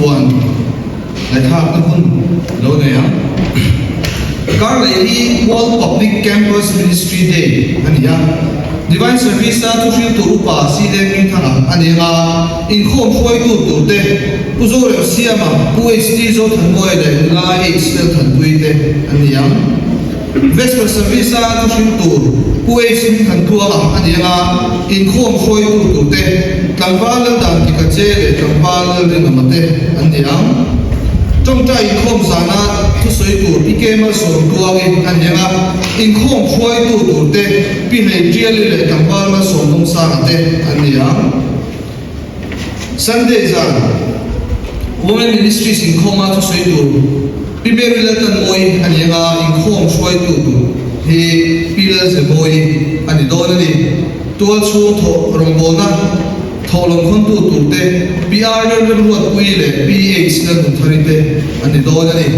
thupuan ngaihthlakna hun lo nei ang. Karleh hi World Public Campus Ministry Day a ni a, Divine Service-a thuhril tur upa CM Hmingthanga a ni anga, inkhawm hruaitu turte Pu Zorem Siama, Pu HT Zothanmawia leh Nula H Lalthanpui te an ni ang. Vesper Service-a thuhril tur Pu H Hmingthantluanga a ni anga, inkhawm hruaitu turte Tlangval Laldan Kikache leh Tlangval Lalrinawma te an ni ang. Tawngtai inkhawm zana thusawi tur Pi Ke Malsawm Tluangin a ni anga, inkhawm hruaitu turte Pi Hlei Tiali leh Tlangval Malsawm Dawngsanga te an ni ang. Sunday zan Women Ministries inkhawma thusawi tur Pi Mary Laltanmawii a ni anga, inkhawm hruaitu tur hi Pi Lalzemawii a ni dawn a ni. Tual chhung thawh rawngbawlna thawhlawm khawntu turte Pi R Lalremruatpuii leh Pi H Lalnunthari te an ni dawn a ni.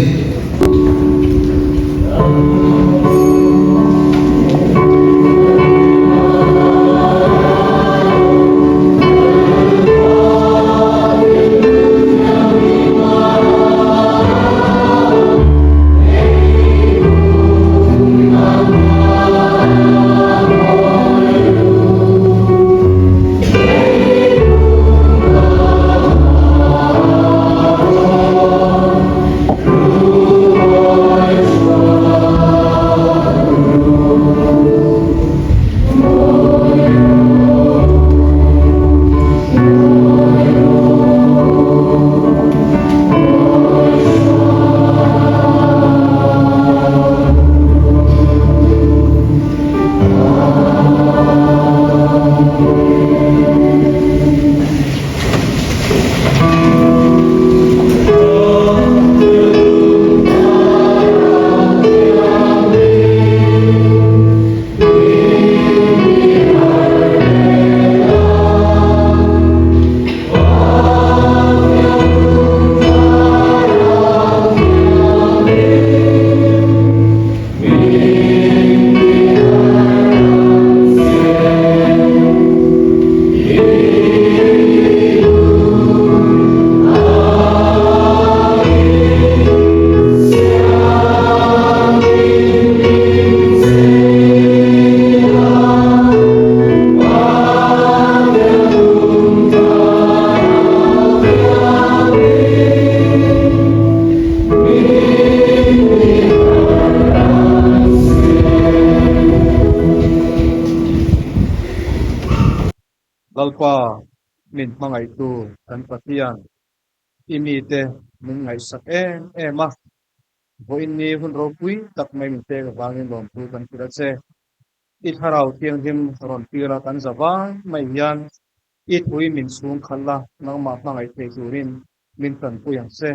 Lalpa, min hmangaihtu kan Pathian, i mite min ngaihsak em em a, vawiinni hun ropui tak mai min pek avangin lawmthu kan hrilh a che. I thlarau thianghlim rawn tir a kan za vai mai hian i thui min chhung khalh a, nangmah hmangaih thei turin min tanpui ang che.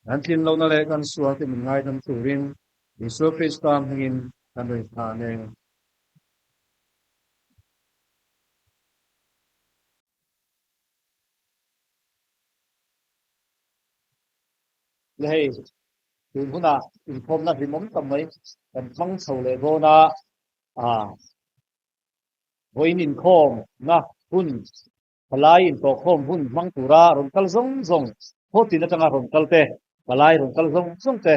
Kan tlin lohna leh kan sual te min ngaidam turin Isua Krista hmingin kan rawn hlan e. Le hei, tun hunah inkhawmna hlimawm tak mai kan hmang chho leh dawn a, ah, vawiin inkhawmna hun Palai intawhkhawm hun hmang tura rawn kal zawng zawng, khawtin atanga rawn kal te, palai rawn kal zawng zawng te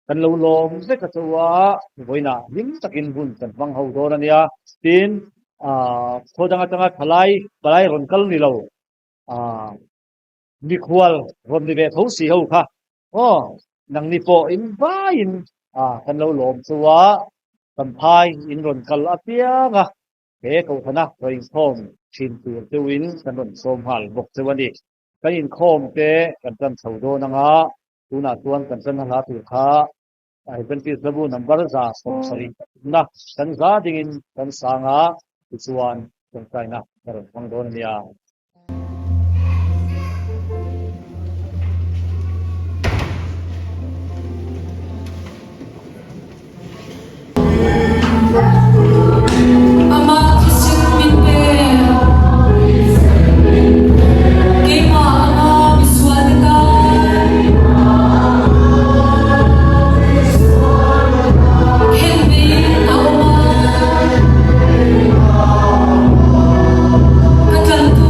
kan lo lawm vek a chu a, vawiinah hlim takin hun kan hmang ho dawn a nia. Tin, khaw dang atanga thalai palai rawn kal ni lo, mikhual rawn ni ve tho si ho kha aw, nangni pawh in vaiin kan lo lawm chu a, kan phai in rawn kal apiang a. He Kohhrana rawn inkhawm thin tur deuhin kan rawn sawm nghal bawk cheu a ni. Kan inkhawm te kan tan chho dawn anga tunah chuan kan tan a hla tur kha Adventist Hlabu number 170 na kan za dingin kan sang a, tichuan tawngtaina ka rawn hmang dawn a nia. Amah thisen min pek. Keimah anga misual te tan. Khenbeiin a awm a. Ka tlantu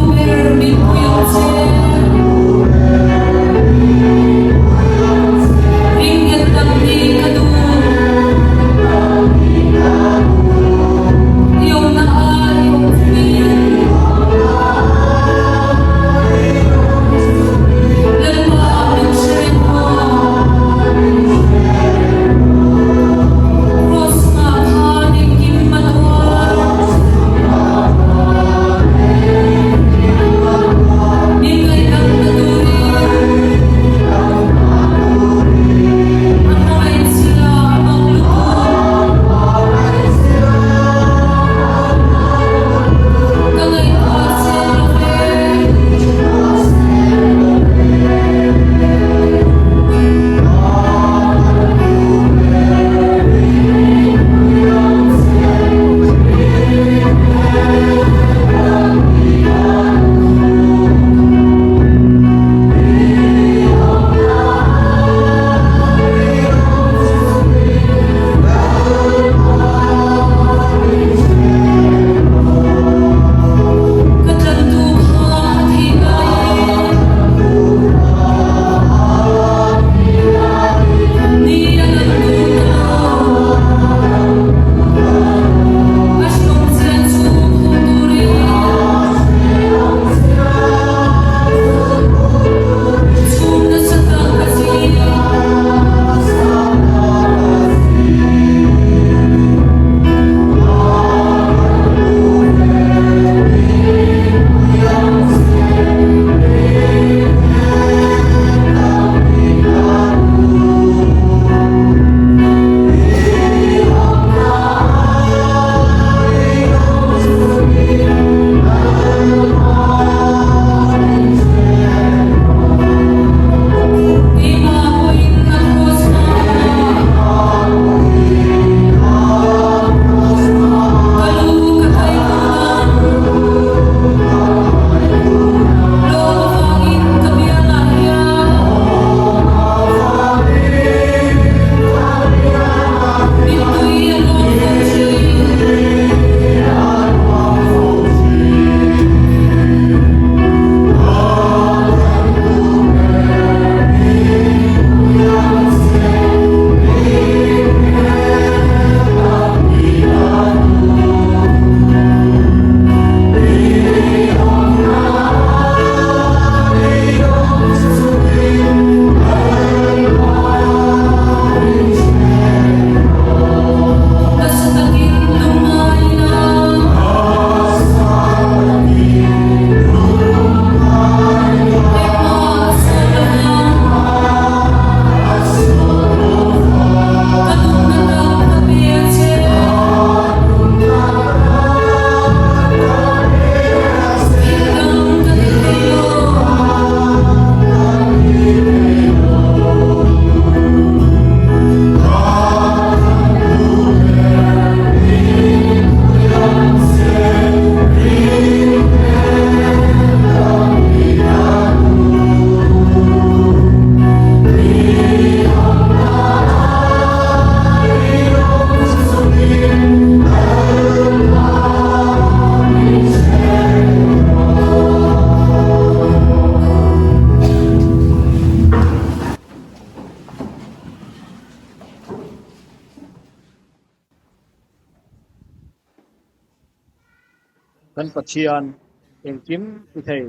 Kan Pathian engkim i thei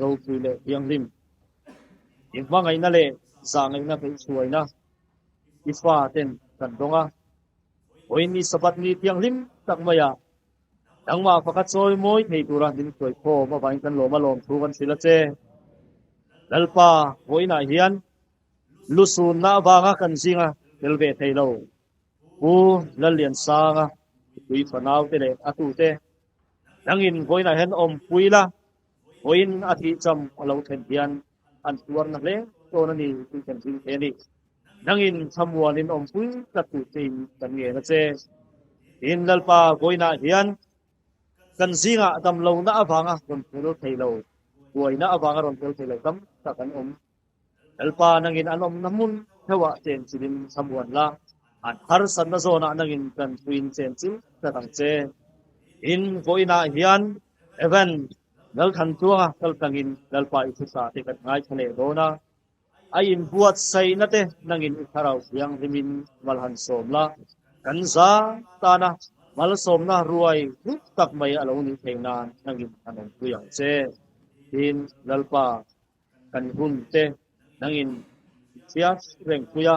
ropui leh thianghlim. I hmangaihna leh zahngaihna hmeichhuaina i fa ten kan dawng a. Vawiin i Sabbath ni thianghlim tak maiah nangmah pakhat chawi mawi thei tura min hruai khawm avangin kan lawm a lawm thu kan hrilh a che. Lalpa vawiinah hian lusunna avanga kan zinga tel ve thei lo Pu Lalliansanga tui fanau te leh a tute dangin vawiinah hian awmpui la, vawiin a thih cham a lo thlen hian an tuarna hle dawn a ni tih kan hlim thei a ni. Nangin thlamuanin awmpui tlat tur chein kan ngen a che. Tin, Lalpa vawiinah hian kan zingah damlohna avanga rawn tel thei lo, buaina avanga rawn tel thei lo tam tak an awm. Lalpa nangin an awmna hmun theuhah chen chilin thlamuan la, an harsatna zawnah nangin kan thuin chen chil tlat ang che. In vawiinah hian Evan Lalthantluanga kaltlangin Lalpa i thusa te kan ngaithla leh dawn a, a inbuatsaihna te nangin i thlarau thianghlimin mal han sawm la, kan za tana malsawmna ruai hlut tak mai a lo nih theih nan nangin han awmpui ang che. Tin, Lalpa kan hun te nangin chhiar reng pui a,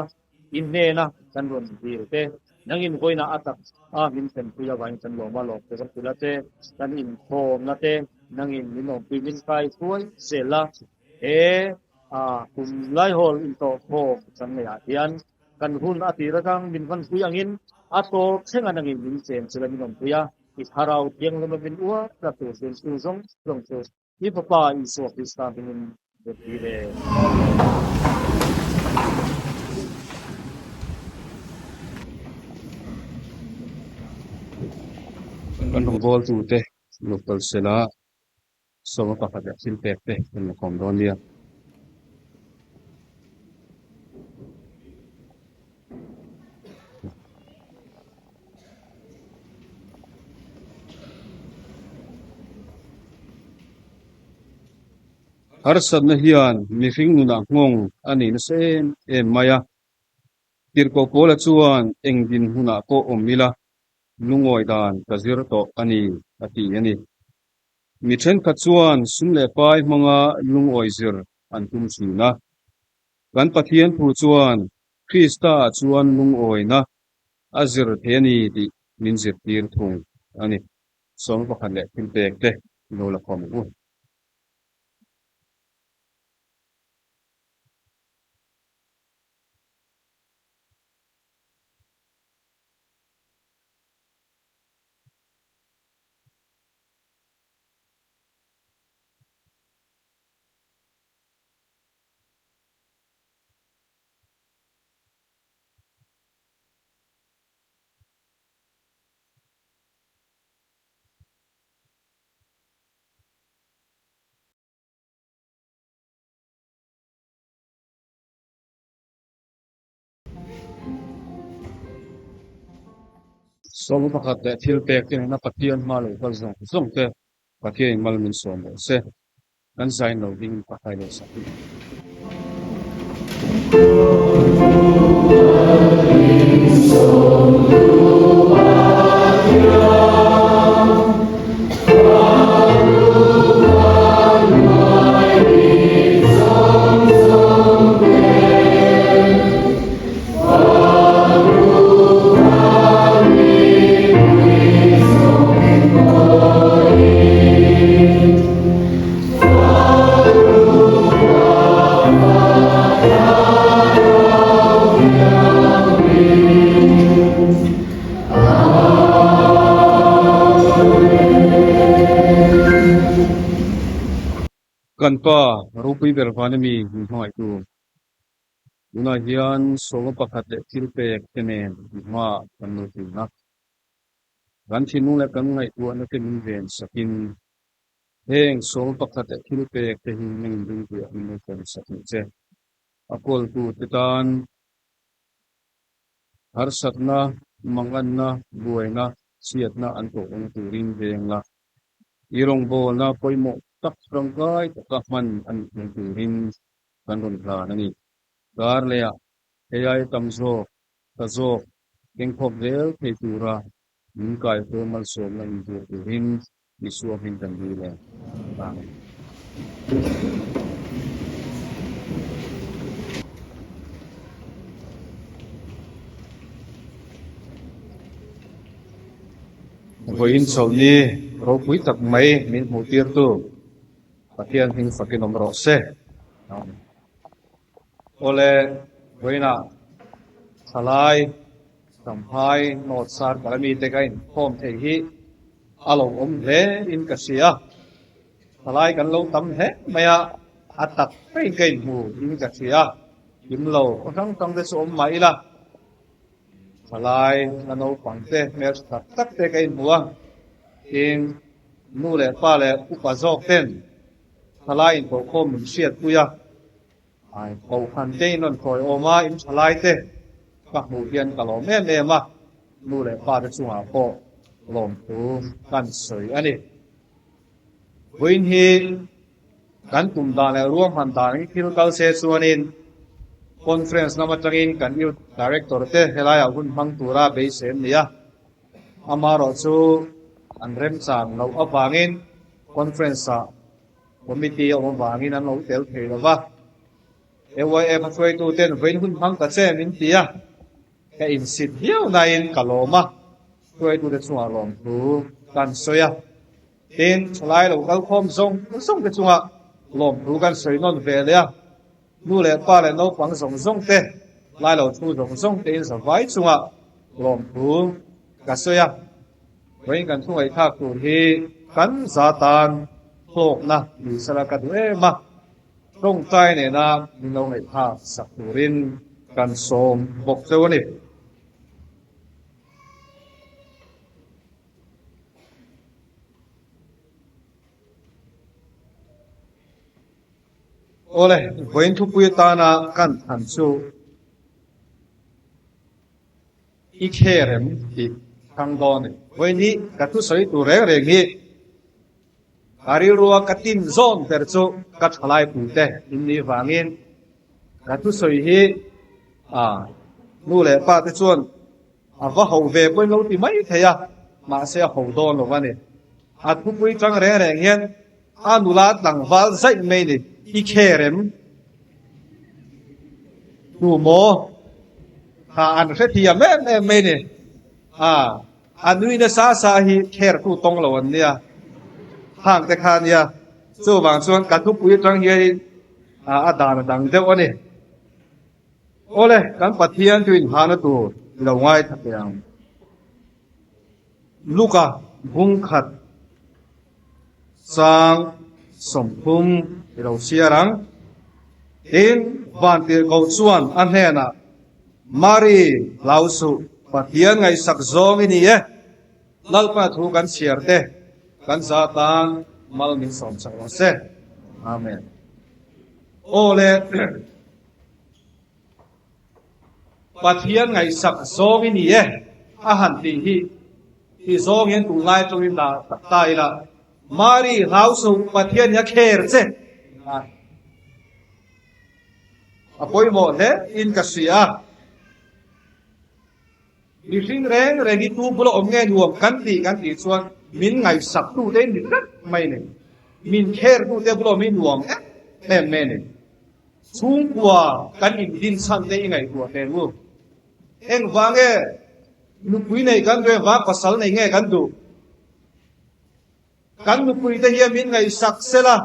i hnena kan rawn dil te nangin vawiinah a tak a min thlen pui avangin kan lawm a, lawm te kan hrilh a che, kan inkhawmna te nangin min awmpui min kai hruai zel a, he a kum laihawl intawhkhawm kan neih ah hian kan hun a tir atang min hman pui angin a tawp thleng a nangin min chen chilh a min awmpui a, i thlarau thianghlim a min uar tlat tur chu chu zawng zawng chu I Fapa Isua Krista hmingin ka ti ve. Kan rawngbawltute local cell-a sawma pakhat leh thil pek te kan la khawm dawn nia. Harsatna hian mihring nunah nghawng a nei nasa em em mai a. Tirhkoh Paula chuan eng dinhmunah pawh awm ila lungawi dan ka zir tawh a ni a ti a ni. Mi thenkhat chuan sum leh pai hmanga lungawi zir an tum thin a. Kan Pathian thu chuan Krista-ah chuan lungawina a zir thei a ni tih min zirtir thung a ni. Sawm pakhat leh thil pek te lo la khawm ang u. Sawm pakhat leh thil pek te nena Pathian hma lo kal zawng zawng te Pathianin mal min sawm rawh se. Kan zain lo ding pakai lo sak hi. Kan pa ropui ber van ami min hmangaihtu. Tunah hian sawma pakhat leh thil pek te nen hma kan lo thin a. Kan thinlung leh kan ngaihtuahna te min ven sakin heng sawma pakhat leh thil pek te hi min ringtuah min lo fen sak ni che. A kawltu te tan harsatna, manganna, buaina, chhiatna an tawh awm turin veng la. I rawngbawlna pawimawh tak tangkai taka hman a nih theih turin kan rawn hlan a ni. Kar lehah hei tam zawk, tha zawk kengkhawp zel thei tura min kaihruai malsawmna intur turin. Isua hming kan dil e. Amen. Vawiin chawlhni ropui tak mai min hmuhtirtu Pathian hming fakin awm rawh se. Amen. Awle, vawiinah thalai Champhai North Circle ami te ka inkhawm thei hi a lo awm hle in ka hria. Thalai kan lo tam hle mai a, a tak peiin ka inhmu in ka hria. Kim lo khaw hrang hrang te chu awm mah ila, thalai la naupang te hmeltha tak tak te ka inhmu a, tin nu leh pa leh upa zawk ten thalai inpawhkhawm min hriatpui a. Ai, Kohhran te in rawn thawi awm a, in thalai te ka hmuh hian ka lawm em em a, nu leh pa te chungah pawh lawmthu kan sawi a ni. Vawiin hi kan tum dan leh ruahman dan hi thil kal se chuanin Conference lam atangin kan Youth Director te helaiah hun hmang tura beisei an ni a, amaherawh chu an remchan loh avangin Conference-ah Committee a awm avangin an lo tel thei lo va, AYF a hruaituten vawiin hun hmang ta che min ti a, ka insit viau nain ka lawm a, hruaitute chungah lawmthu kan sawi a, tin thalai lo kalkhawm zawng zawng te chungah lawmthu kan sawi nawn ve leh a, nu leh pa leh naupang zawng zawng te, lai lo thu zawng zawng te in zavai chungah lawmthu ka sawi a. Vawiin kan thu ngaihthlak tur hi kan za tan hlawkna ni sela ka duh em a, tawngtai nena min lo ngaihthlak sak turin kan sawm bawk cheu a ni. Awle, vawiin thupui atana kan than chu I kher em tih thang dawn e. Vawiin ka thusawi tur reng reng hi ka rilrua ka tin zawn ber chu ka thalai puite in nih vangin ka thusawi hi a nu leh pa te chuan a va ho ve pawhin lo ti mai thei a, mahse a ho dawn lo a ni. A thupui tang reng reng hian a nula tlangval zaih mai ni. I kher em? Tu maw? Kha an hre thiam em em mai ni. A, a nui nasa sa hi kher tu tawng lo an nia. Hang te kha nia. Chuvang chuan ka thupui atang hianin a dan a dang deuh a ni. Awle, kan Pathian chu inhahna tur i lo ngaithla teh ang. Luka bung khat chang 30 i lo chhiar ang. Tin, Vantirhkoh chuan a hnenah, Mari, hlau suh, Pathian ngaihsak zawng i ni e. Lalpa thu kan chhiar te, kan za tan mal min sawm chak rawh se. Amen. Aw le. Pathian ngaihsak zawng i ni e, a han tih hi ti zawng hian tunlai atangin dah tak ta ila, Mari hlau suh, Pathian hi a kher che a pawimawh hle in ka hria. Mihring reng reng hi tu bula awm nge nuam kan tih kan tih chuan min ngaihsak tute in ni tlat mai ni. Min kher tute bula awm hi nuam em em mai ni. Chhungkua kan indin chhan te i ngaihtuah teh u. Engvang nge nupui nei kan duh engvang pasal nei nge kan duh? Kan nupui te hian min ngaihsak sela,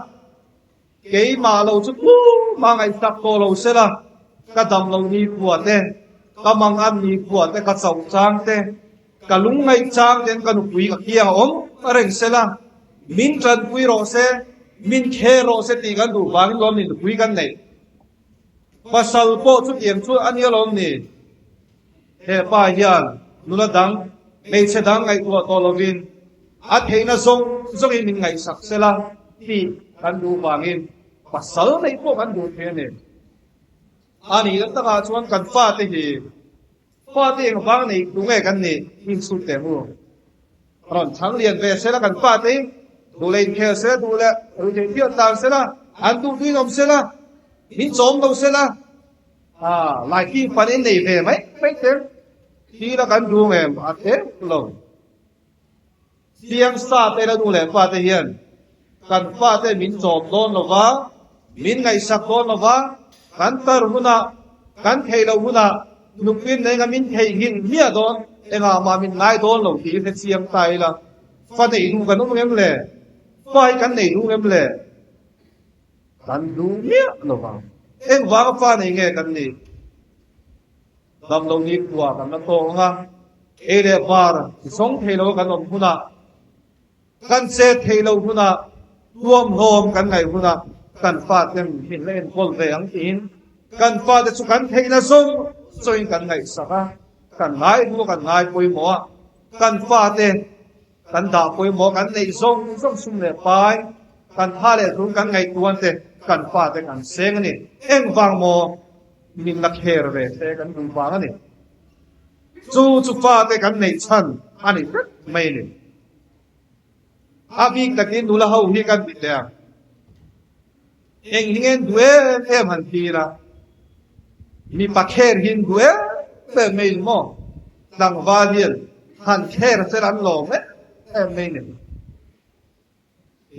keimah lo chu tumah ngaihsak tawh lo sela, ka dam lo ni khua te, ka mangan ni khua te, ka chauh chang te, ka lungngaih chang ten ka nupui ka kiang a awm reng sela, min tanpui rawh se, min kher rawh se tih kan duh vangin lawm ni nupui kan neih. Pasal pawh chutiang chu a nia lawm ni? He pa hian nula dang, hmeichhe dang ngaihtuah tawh lovin a theihna zawng zawngin min ngaihsak sela tih kan duh vangin pasal neih pawh kan duh thei a ni. A nihna takah chuan kan fate hi fate engvang nei tu nge kan nih inchhut teh mu. Rawn chhang lian ve sela kan fate hi duh leh inkhel sela duh leh ruihtheih thian tan sela an duh duhin awm sela min chawm lo sela Lai ki fan in nei ve mai mai te thil a kan duh em a tep lo. Chiang sa te la nu leh pa te hian kan fate min chawm dawn lo va, min ngaihsak dawn lo va, kan tar hunah, kan theih loh hunah nupui nei nga min theihnghilh hmiah dawn, engah mah min ngai dawn lo tih hre chiang ta ila, fa neih duh kan awm ngem le? Fa hi kan nei duh ngem le? Kan duh miah lo vang. Engvanga fa nei nge kan nih? Damlo ni khua kan la tawk ang a, ei leh var zawng thei lo kan awm hunah, kan chet thei lo hunah, tuamhlawm kan ngaih hunah kan faten min la enkawl ve ang tiin kan fate chu kan theihna zawng zawngin kan ngaihsak a, kan ngai hnu kan ngai pawimawh a, kan fate kan dah pawimawh kan neih zawng zawng sum leh pai, kan tha leh hlum kan ngaihtuan te kan fate kan seng a ni. Engvang maw? Min la kher ve se kan duh vang a ni. Chu chu fate kan neih chhan a ni vek mai a ni. A bik takin nula ho hi kan ti teh ang. Eng hi nge duh em em han ti ila, mipa kher hi an duh em em mai in maw? Tlangval hian han kher sela an lawm em em mai a ni.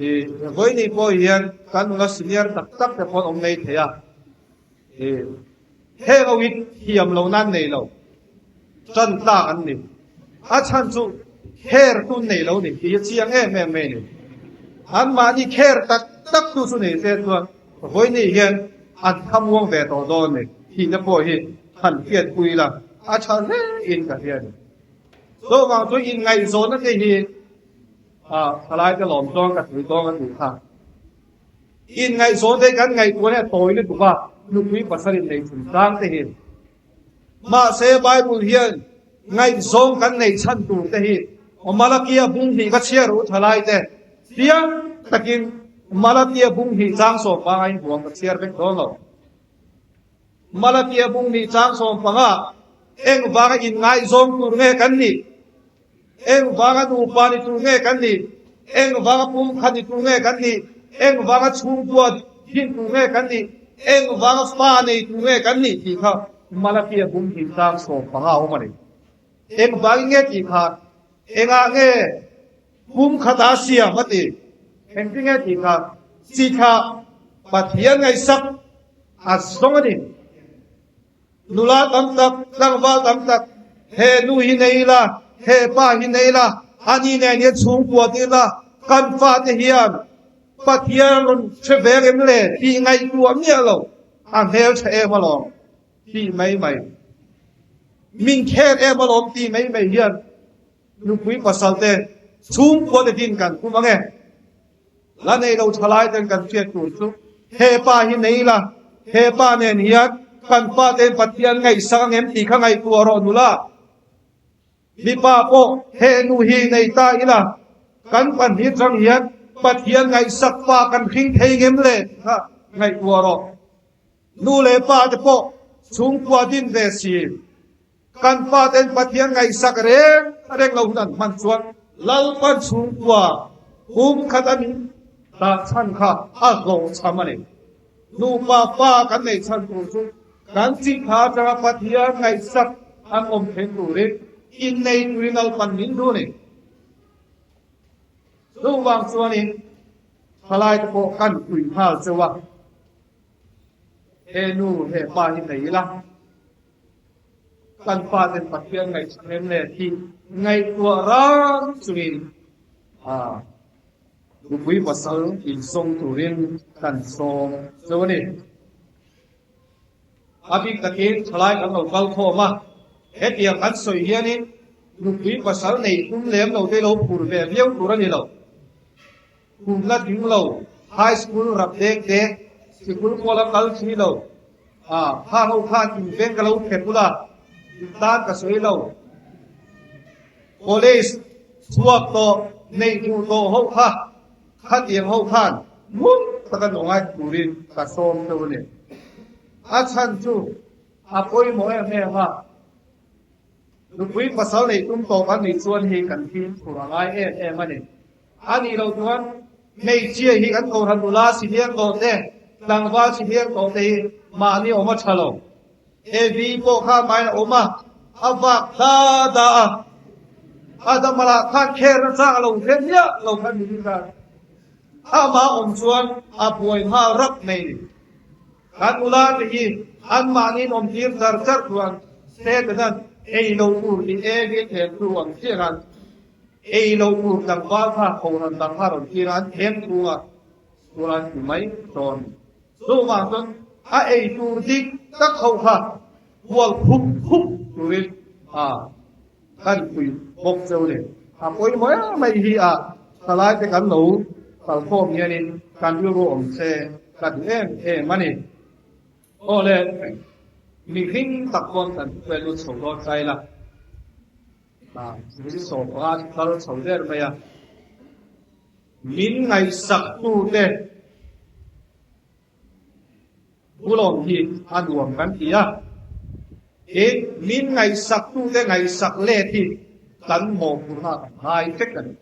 I vawiini pawh hian kan nula senior tak tak te pawh an awm mai thei a, i heng ho hi thiam lo nan nei lo, tan tlak an ni. A chhan chu kher tu nei lo ni tih hi chiang em em mai a ni. Anmahni kher tak tak tu chu nei se chuan vawiini hian an thlamuang ve tawh dawn a ni. Thihna pawh hi han hriatpui ila a tha hle in ka hria a ni. Chuvang chu inngaihzawnna te hi A thalai te lawm zawng ka tui zawng an nih kha. Inngaihzawn te kan ngaihtuah leh tawi lutuk a, nupui pasal in nei chung tlang te hi. Mahse Bible hian ngaihzawng kan nei chhan tur te hi Malakia bung hnih ka chhiar u thalai te chiang takin Malakia bung hnih chang 15 in huam ka chhiar vek dawn lo. Malakia bung hnih chang 15 engvanga inngaihzawng tur nge kan nih? Engvanga nupa ni tur nge kan nih? Engvanga pumkhat ni tur nge kan nih? Engvanga chhungkua din tur nge kan nih? Engvanga fa nei tur nge kan nih? tih kha Malakia bum hnih tlang 15 a awm a ni. Engvangin nge tih kha? Engah nge pumkhat a siam a ti? Engtin nge tih kha? Chi kha Pathian ngaihsak a zawng a ni. Nula tam tak, tlangval tam tak, he nu hi nei ila, he pa hi nei ila, ani nen hian chhungkua ti ila, kan fate hian Pathian rawn hre ve rem le tih ngaihtuah miah lo, a hmeltha em alawm tih mai mai, min kher em alawm tih mai mai hian nupui pasal te chhungkua te din kan tum ang e. La nei lo thalai ten kan hriat tur chu he pa hi nei la, he pa nen hian kan pa ten Pathian ngaihsak ang em tih kha ngaihtuah rawh nula. Mipa pawh he nu hi nei ta ila, kan pahnih chang hian Pathian ngaihsak pa kan hring thei ngem le tih kha ngaihtuah rawh. Nu leh pa te pawh chhungkua din ve si. Kan faten Pathian ngaihsak reng reng lo hun an hman chuan Lalpan chhungkua kum khat a min dah chhan kha a hlawhchham a ni. Nupa pa kan neih chhan tur chu kan chikha atanga Pathian ngaihsak an awm theih turin innei turin Lalpan min duh a ni. Chuvang chuanin thalaite pawh kan pui nghal cheu a, he nu he pa hi nei ila. Kan faten Pathian ngaihsak em le tih ngaihtuah ran chungin nupui pasal insawm turin kan sawm cheu a ni. A bik takin thalai kan lo kal khawm a, hetiang kan sawi hianin nupui pasal neih tum lem lo te lo phur ve viau tur a ni lo. Kum la tling lo, high school rap dek te, sikul pawh la kal thi lo, ah kha ho khan in veng ka lo thep ula, in tan ka sawi lo. College chhuak tawh, neih duh tawh ho kha, khatiang ho khan ngun taka nungai turin ka sawm deuh a ni. A chhan chu a pawimawh em em a. Nupui pasal neih tum tawh kan nih chuan hei kan fimkhur a ngai em em a ni. A nih loh chuan hmeichhia hi kan kohhran nula si hliang tawh te, tlangval si hliang tawh te hi mahni awm a tha lo. Evi pawh kha hmain a awm a, a vak da da a. Adama lah khan kher na chang a lo hre miah lo khan mihring khan amah awm chuan a buai nghal rap mai ni. Kan nula te hi anmahniin awm tir char char chuan Satan-a'n ei lo tur tih engin thlen thu ang chiah khan ei lo tur tlangval kha kohhran dang kha rawn tir a, an them thung a, chuan ti mai dawn. Chuvang chuan a ei tur dik tak ho kha hual khup khup turin a kan pui bawk cheu ni. A pawimawh em mai hi a thalai te kan lo kalkhawm hianin kan rilru awm se ka duh em em a ni. Aw le, mihring tak pawn kan thupuia lut chho dawn chai la. A, 15 kal chho der mai a. Min ngaihsaktute bulawm hi a nuam kan ti a, tin, min ngaihsaktute ngaihsak let hi kan mawhphurhna kan ngai vek a ni.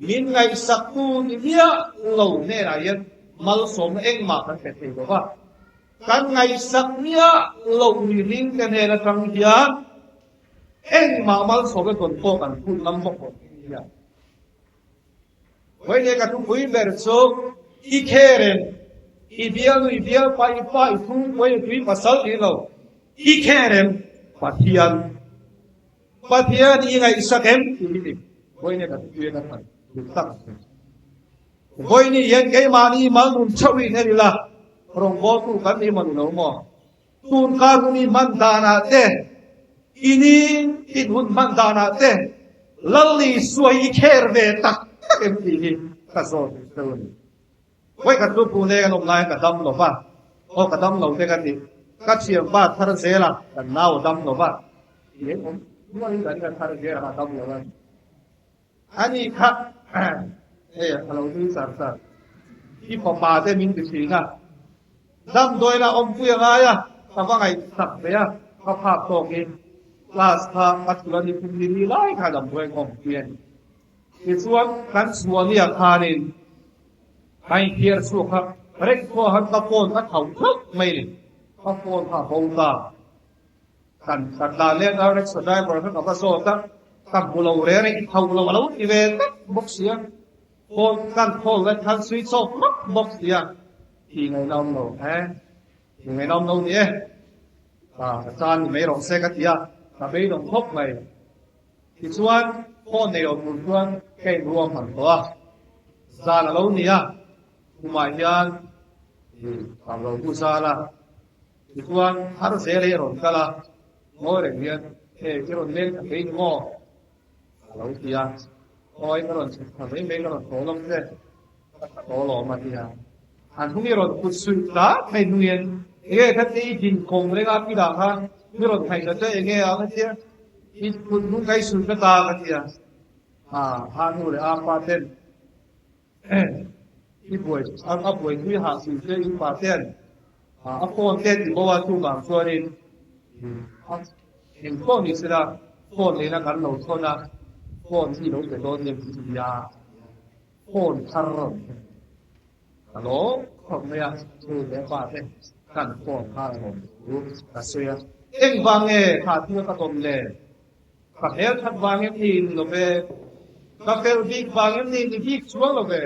Min ngaihsaktu ni miah lo hnenah hian malsawmna engmah kan pe thei lo va, kan ngaihsak miah loh mihringte hnen atang hian engmah malsawmna tawn pawh kan phut ngam bawk lo nia. Vawiin ka thupui ber chu i kherem, i bialnu, i bialpa, i pa, i chhungkua, i tui pasal tih lo, i kherem Pathian. Pathian i ngaihsak em tih hi ni. Vawiin ka thupui ka thlan duh tak a ni. Vawiin hian keimahni mal nun theuhin en ila rawngbawltu kan ni maw ni lo maw? Tun kar hun i hman danah te, i ni tin hun hman danah te Lal Isua hi i kher ve tak tak em tih hi ka zawt deuh a ni. Vawi khat chu Pune kan awm laiin ka dam lo va, aw ka dam lo te ka ti, ka thianpa thar zel a, kan nau a dam lo va, ti eng awm nualin kan ka thar zel a, a dam lo a. Ani kha hei a lo nui char char, i fapa te min ti thin a, Damdawi lah awmpui a ngai a, ka va ngaihsak ve a, ka phak tawkin class kha ka thul a ni kum ni ni lai kha damdawi ka awmpui a ni. Tichuan kan chhuahnia khanin ka inthiar chhuak a, reng pawh han ka phone ka tho thauh mai ni, ka phone kha a bo ta. Kan kan dan leh a rickshaw driver kha ka va zawt a, ka hmu lo reng a, i tho lo a lo ti ve tlat bawk si a. Phone kan call leh khan switch off hmak bawk si a, ti ngaihna awm lo he, ti ngaihna awm lo ni e, ka chan ni mai rawh se ka ti a, ka beidawng khawp mai. Tichuan phone nei lo tur chuan ka inruam hman tawh a, zan a lo ni a, khumah hian ka lo bu zal a, tichuan har zel hi a rawn kal a, ngawi reng hian hei i rawn leng ta thei ni maw? A lo ti a, Awi ka rawn chhuk thla mai mai ka rawn thaw lawk che, ka thaw lawm a ti a. An hnung i rawn kut suih tlat mai hnungin enge kha te i din khawm reng a pilah khan mi rawn thaih ta che enge a ka ti a, i kut hnung ka i suih ka ta ka ti a. A nu leh a pa ten i buai a buai thui hah suih che i pa ten a phone te ti bo a chuvang chuanin Eng pawh ni sela phone nena kan lo thawn a, phone hi lo pe dawn em ti a, phone thar rawn thleng ka lawm khawp mai a, nu leh pa te kan phone kha rawn thu ka sawi a, engvang nge kha thil ka tawn le, ka hmel that vang em ni ni lo ve, ka fel bik vang em ni ni bik chuang lo ve,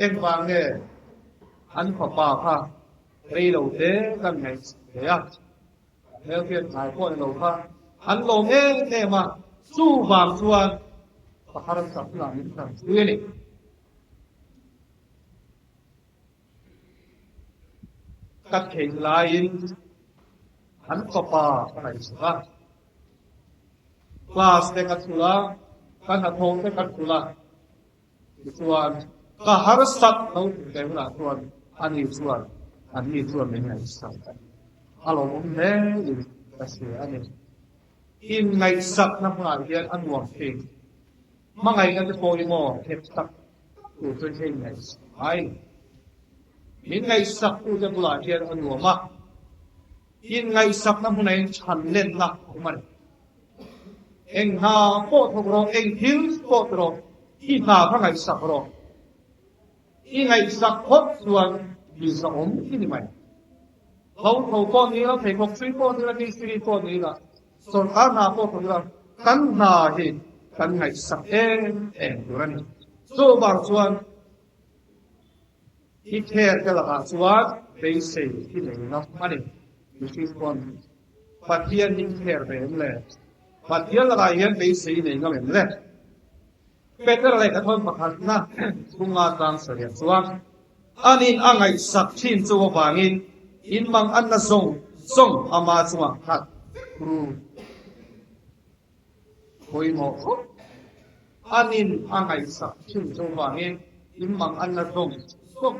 engvang nge an fapa kha rei lo te kan ngaihsak ve a. Hmelhriat ngai pawh ni lo kha an lawm em em a, chuvang chuan ka harsatna min tanpui a ni. Ka theih laiin an fapa ka ngaihsak a, class te ka thul a, ka hnathawh te ka thul a, tichuan ka harsat lo tih ve hunah chuan ani chuan anni chuan min ngaihsak a, a lawmawm hle in ka hria a ni. Inngaihsakna hmunah hian a nuam thin. Hmangaihna te pawh hi maw nghet tak tak tur chuan hei ngaihsak ngai ni. Min ngaihsaktute bulah hian a nuam a, inngaihsakna hmunah hian chhan lenna a awm a ni. Eng hna pawh thawk rawh, eng thil pawh ti rawh, i hna kha ngaihsak rawh. I ngaihsak phawt chuan mi zahawm i ni mai. Lo tho pawh ni la, pheikhawk chhui pawh ni la, mistiri pawh ni la, sawrkar hna pawh thawk ila, kan hna hi kan ngaihsak em em tur a ni. Chuvang chuan i care te lakah chuan beisei i nei ngam a ni. Mihring pawn Pathian hi i care ve em le? Pathian lakah hian beisei i nei ngam em le? Peter lehkhathawn pakhatna chhunga tlang sawiah chuan anin a ngaihsak thin chu avangin in mang anna zawng zawng ama chungah khat vek ru. Pawimawh khawp anin a ngaihsak thin chu avangin in mang anna zawng zawng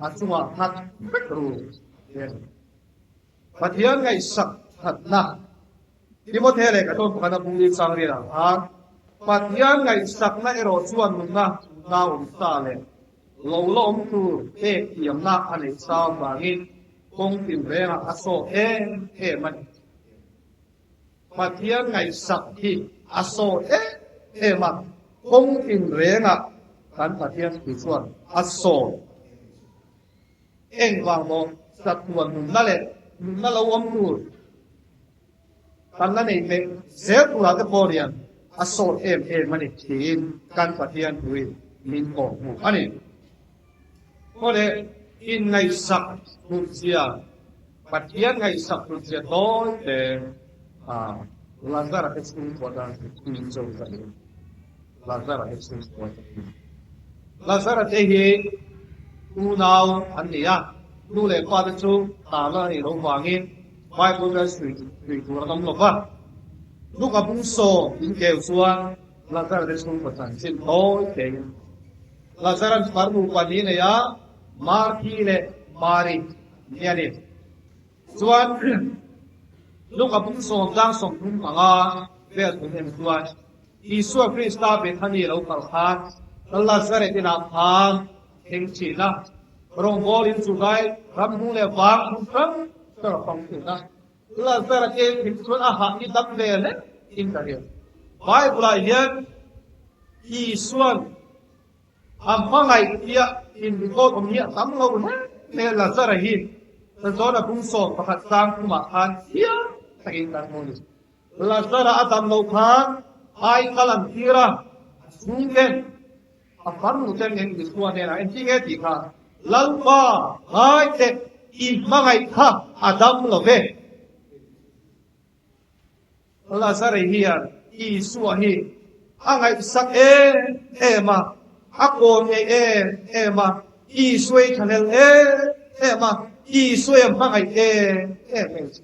a chungah khat vek ru. Pathian ngaihsak thatna Timothea lehkhathawn pakhat a bung chang riat ah khan Pathian ngaihsakna erawh chuan nunna nau awm ta leh lo la awm tur pek thiamna a neih sa avangin kawng tinrengah a sawt em em a ni. Pathian ngaihsak hi a sawt em em a, kawng tinrengah kan Pathian thu chuan a sawt. Engvang maw chatuan nunna leh nunna lo awm tur kan la nei hmeh zel turah te pawh hian a sawt em em a ni tiin kan Pathian thuin min kawh hmuh a ni. Aw le, inngaihsak hlutzia, Pathian ngaihsak hlutzia tawi te Lazara te chhungkua tan min cho zah in Lazara te chhungkua te hi. Lazara te hi unau an ni a, nu leh pa te chu tana a nih loh vangin Bible hian sui tur an awm lo va. Luka bung sawm in keu chuan Lazara te chhungkua chanchin tawi tein Lazaran farnu pahnih nei a, Marthi leh Mari ni a ni. Chuan Luka bung 10 tlang 35 vel thun en chuan Isua Krista Bethany lo kal khan Lazaret inah khan thleng thin a, rawngbawl in chu lai ram hnung leh vang hmun hrang hrang a fang thin a. Lazara te thil chuan a hah hi dam ve hle in ka hria. Bible ah hian Isuan a hmangaih tia in record awm hi a tam lo hle mai a, Lazara hi Zona bung 11 tlang thumah khan thiam takin kan hmu a ni. Lazara a dam loh khan ai kal an tir a, a chhungten A farnu ten eng Isua hnenah engtin nge tih kha, Lalpa, ngai teh, i hmangaih kha a dam lo ve. Lazare hian Isua hi a ngaihsak em em a, a kawn ngei em em a, Isua i thlahlel em em a, Isua i a hmangaih em em mai a si.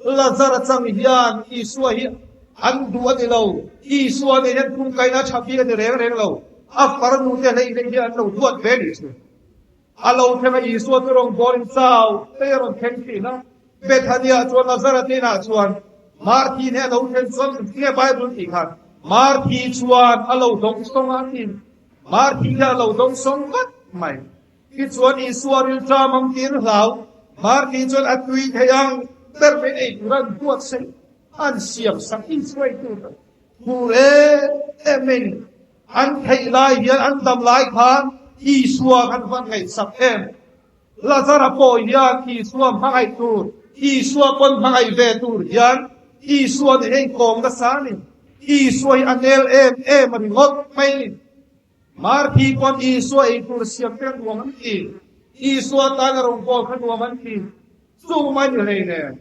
Lazara chang hian Isua hi an duh a ni lo. Isua nen hian phungkaina tha bik a ni reng reng lo. A farnu te hlei hlei hi an lo duat ve nih chu. A lo thleng a Isua chu rawn bawlin chau te a rawn thleng thin a. Bethania chuan Lazara te inah chuan Marthi nen a lo thlen chuan nge Bible tih khan Marthi chuan a lo dawng sawng a ti. Marthi hian a lo dawng sawng vat mai. Tichuan Isua rilṭam ang tiin hlau Marthi chuan a tui thei ang ber mai ei tur an buat sei an siam sak Isua ei tur phur em em mai ni. An theih lai hian an dam lai khan Isua kan van ngaihsak em. Lazara pawh hian Isua hmangaih tur, Isua pawn hmangaih ve tur hian Isua nih hei kawm nasa a ni. Isua hi a nel em em a ringawt mai ni. Marthi pawn Isua ei tur siam te nuam an ti. Isua tana rawngbâwl kha nuam an ti. Chu mai ni hlei nen,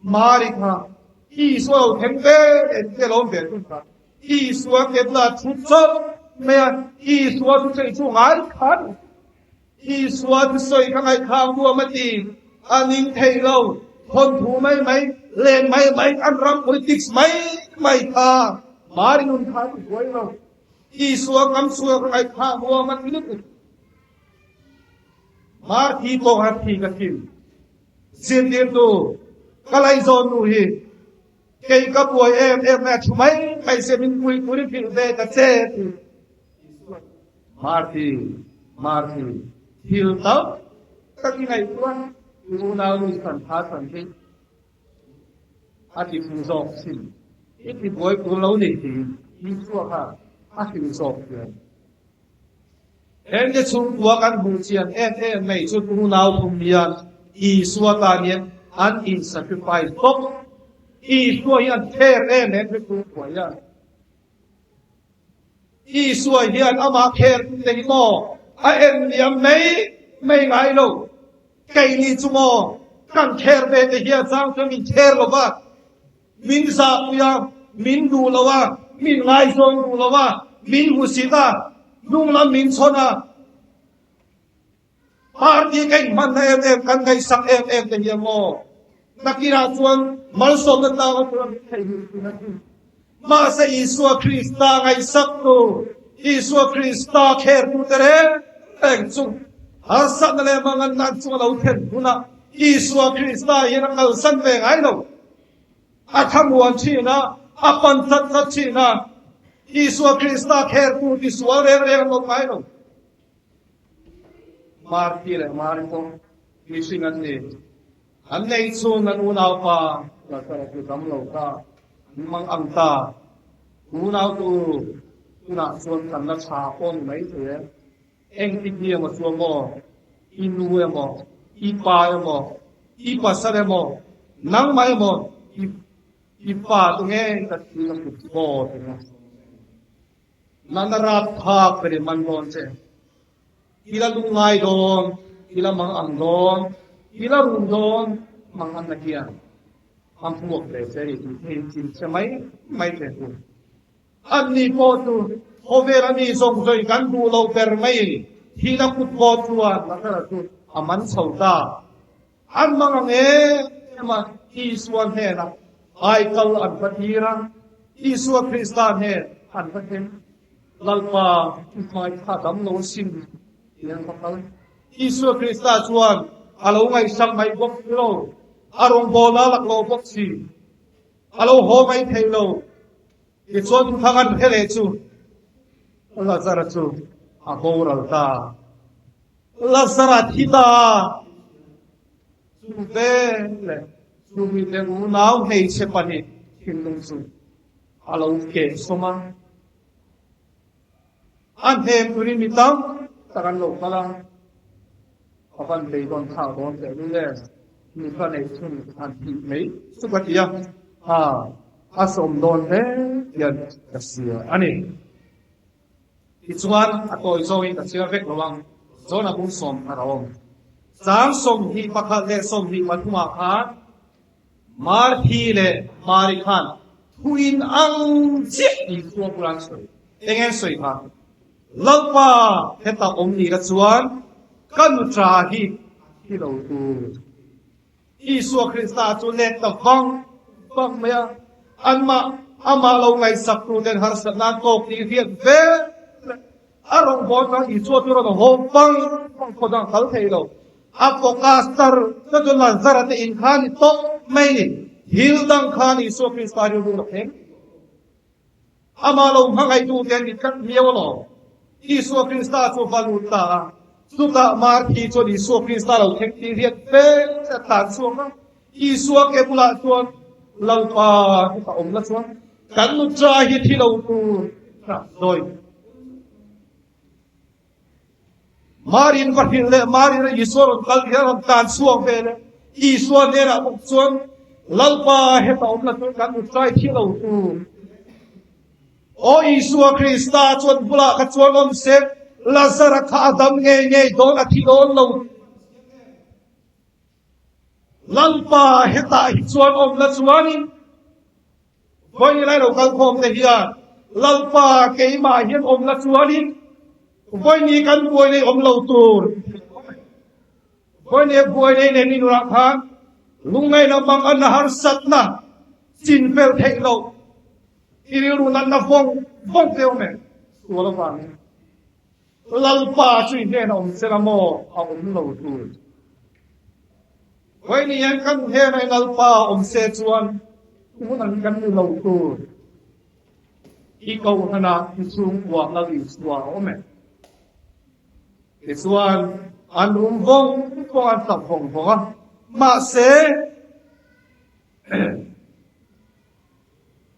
Mari kha Isua lo thleng ve en te lawm ve thung kha. Isua ke bulah thu chawp mai a, Isua thu sawi chu ngai kha a ni. Isua thu sawi kha ngaihthlak nuam a ti. A ning thei lo, thawnthu mai mai, len mai mai, an ram politics mai mai kha Mari nun kha a ti buai lo. Isua ngam chhuak a ngaihthah huam a ti lutuk. Marthi pawh han thi ka thim. Zirtirtu ka laizawn nu hi kei ka buai em em mai a thu mai mai se min pui turin hrilh ve ta che a ti. Marthi, Marthi, thil tam tak i ngaihtuah i unaunu i san tha san hi A ti hmu zawk thin. I ti buai tur lo ni tiin Isua kha a hrilh zawk hian. Hengte chhungkua kan hmuh chian em em mai chu unau thum hian Isua tan hian an in sacrifice bawk. Isua hi an care em em he chhungkua hian. Isua hian amah kher te hi maw a en liam mai mai ngai lo. Keini chu maw kan kher ve te hian chang chuan min kher lo va, min zahpui a, min duh lo a, min ngaizawng duh lo a, min hmusit a, hnunglam min chhawn a. Party ka inhmanna em em, kan ngaihsak em em te hi emaw nakinah chuan malsawmna tlanga tura min theih hi thin a ni. Mahse Isua Krista ngaihsak tu, Isua Krista khertu te reng reng chu harsatna leh manganna an chunga lo thlen hunah Isua Krista hian a kalsan ve ngai lo. A thlamuan thin a, a pan tlat tlat thin a. Isua Krista khertu tisual reng reng an awm ngai lo. Marthi leh Mari pawh mihring an ni. An nei chhun an unaupa Lazara chu dam lo ta, an mang ang ta. Unau tu tunah chuan kan la tha pawh ni mai thei e. Engtik hi emaw chuan maw, i nu emaw, i pa emaw, i pasal emaw, nangmah emaw, i fa tu ngei ka thi ka kut bawt eng a. Nana rap phak ber i man dawn che. I la lungngai dawn, i la mang ang dawn, i la rum dawn mang an na hian an hmuak ve che ni tih hi in hre mai mai teh u. Anni pawh chu khawvel a mi zawng zawng kan duh lo ber mai thihna kut bawt chuan Lazara chu a man chho ta. An mang ang em em a, Isua hnenah aikal an va tir a, Isua Krista hnen an va thleng. Lalpa, i hmai kha dam lo sin tih an va kal. Isua Krista chuan a lo ngaihsak mai bawk si lo, a rawngbawlna a lak lo bawk si, a lo haw mai thei lo. Tichuan thuthang an hre leh chu Lazara chu a boral ta. Lazara thi ta chu ve leh chu mite unau hmeichhe pahnih thinlung chu a lo keh sawm a. A hnem turin mi tam tak an lo kal a, a van beidawn thlak dawn teh lul e, mi ka neih chhun han tih mai chu ka ti a, ha, a sawm dawn hle hian ka hria a ni. Tichuan a tawi zawngin ka chhiar vek lo ang, Zona bung 10 a awm. Chang 21 leh 23 ah khan Marthi leh Mari khan thuin ang chiah Isua bula an sawi. Eng an sawi kha? Lalpa heta awm ni la chuan ka nuṭa hi a thi lo tur. Isua Krista chu let ta vang vang mai a, anmah amah lo ngaihsak tur ten harsatna an tawk tih hriat vel a rawngbâwl chuan Isua chu rawn haw vang vang khaw dang kal thei lo. A focus tar na chu Lazara te in kha a ni tawp mai ni. Thil dang khan Isua Krista rilru a thleng. Amah lo hmangaihtu te an ni tlat miau alawm. Isua Krista chu va lut ta a, chutah Marthi chuan Isua Krista lo thleng tih riat vel a tlan chhuak a. Isua ke bulah chuan Lalpa hi ka awm la chuan kan nuṭa hi thi lo tur ka sawi. Marin va hrilh leh Marin a Isua rawn kal hian rawn tlan chhuak ve leh Isua hnenah bawk chuan Lalpa heta awm la chuan kan nuṭai thi lo tur. Aw Isua Krista chuan bulah kha chuan awm se Lazara kha a dam ngei ngei dawn a thi dawn lo. Lalpa hetah hi chuan awm la chuanin vawi lai lo kal khawm te hian Lalpa keimah hian awm la chuanin vawi ni kan buai nei awm lo tur vawi ni buai nei nen inurah khan lungngaihna mang an harsatna chin fel theih loh i rilru natna vawng vawng te awm e sual avangin Lalpa chu i hnenah awm sela maw a awm lo tur. Vawiin hian kan hnenah i Lalpa awm se chuan tun ang kan ni lo tur. I kohhranah i chhungkuah Lal Isua a awm e. Tichuan an rum vawng vawng an tap vawng vawng a, mahse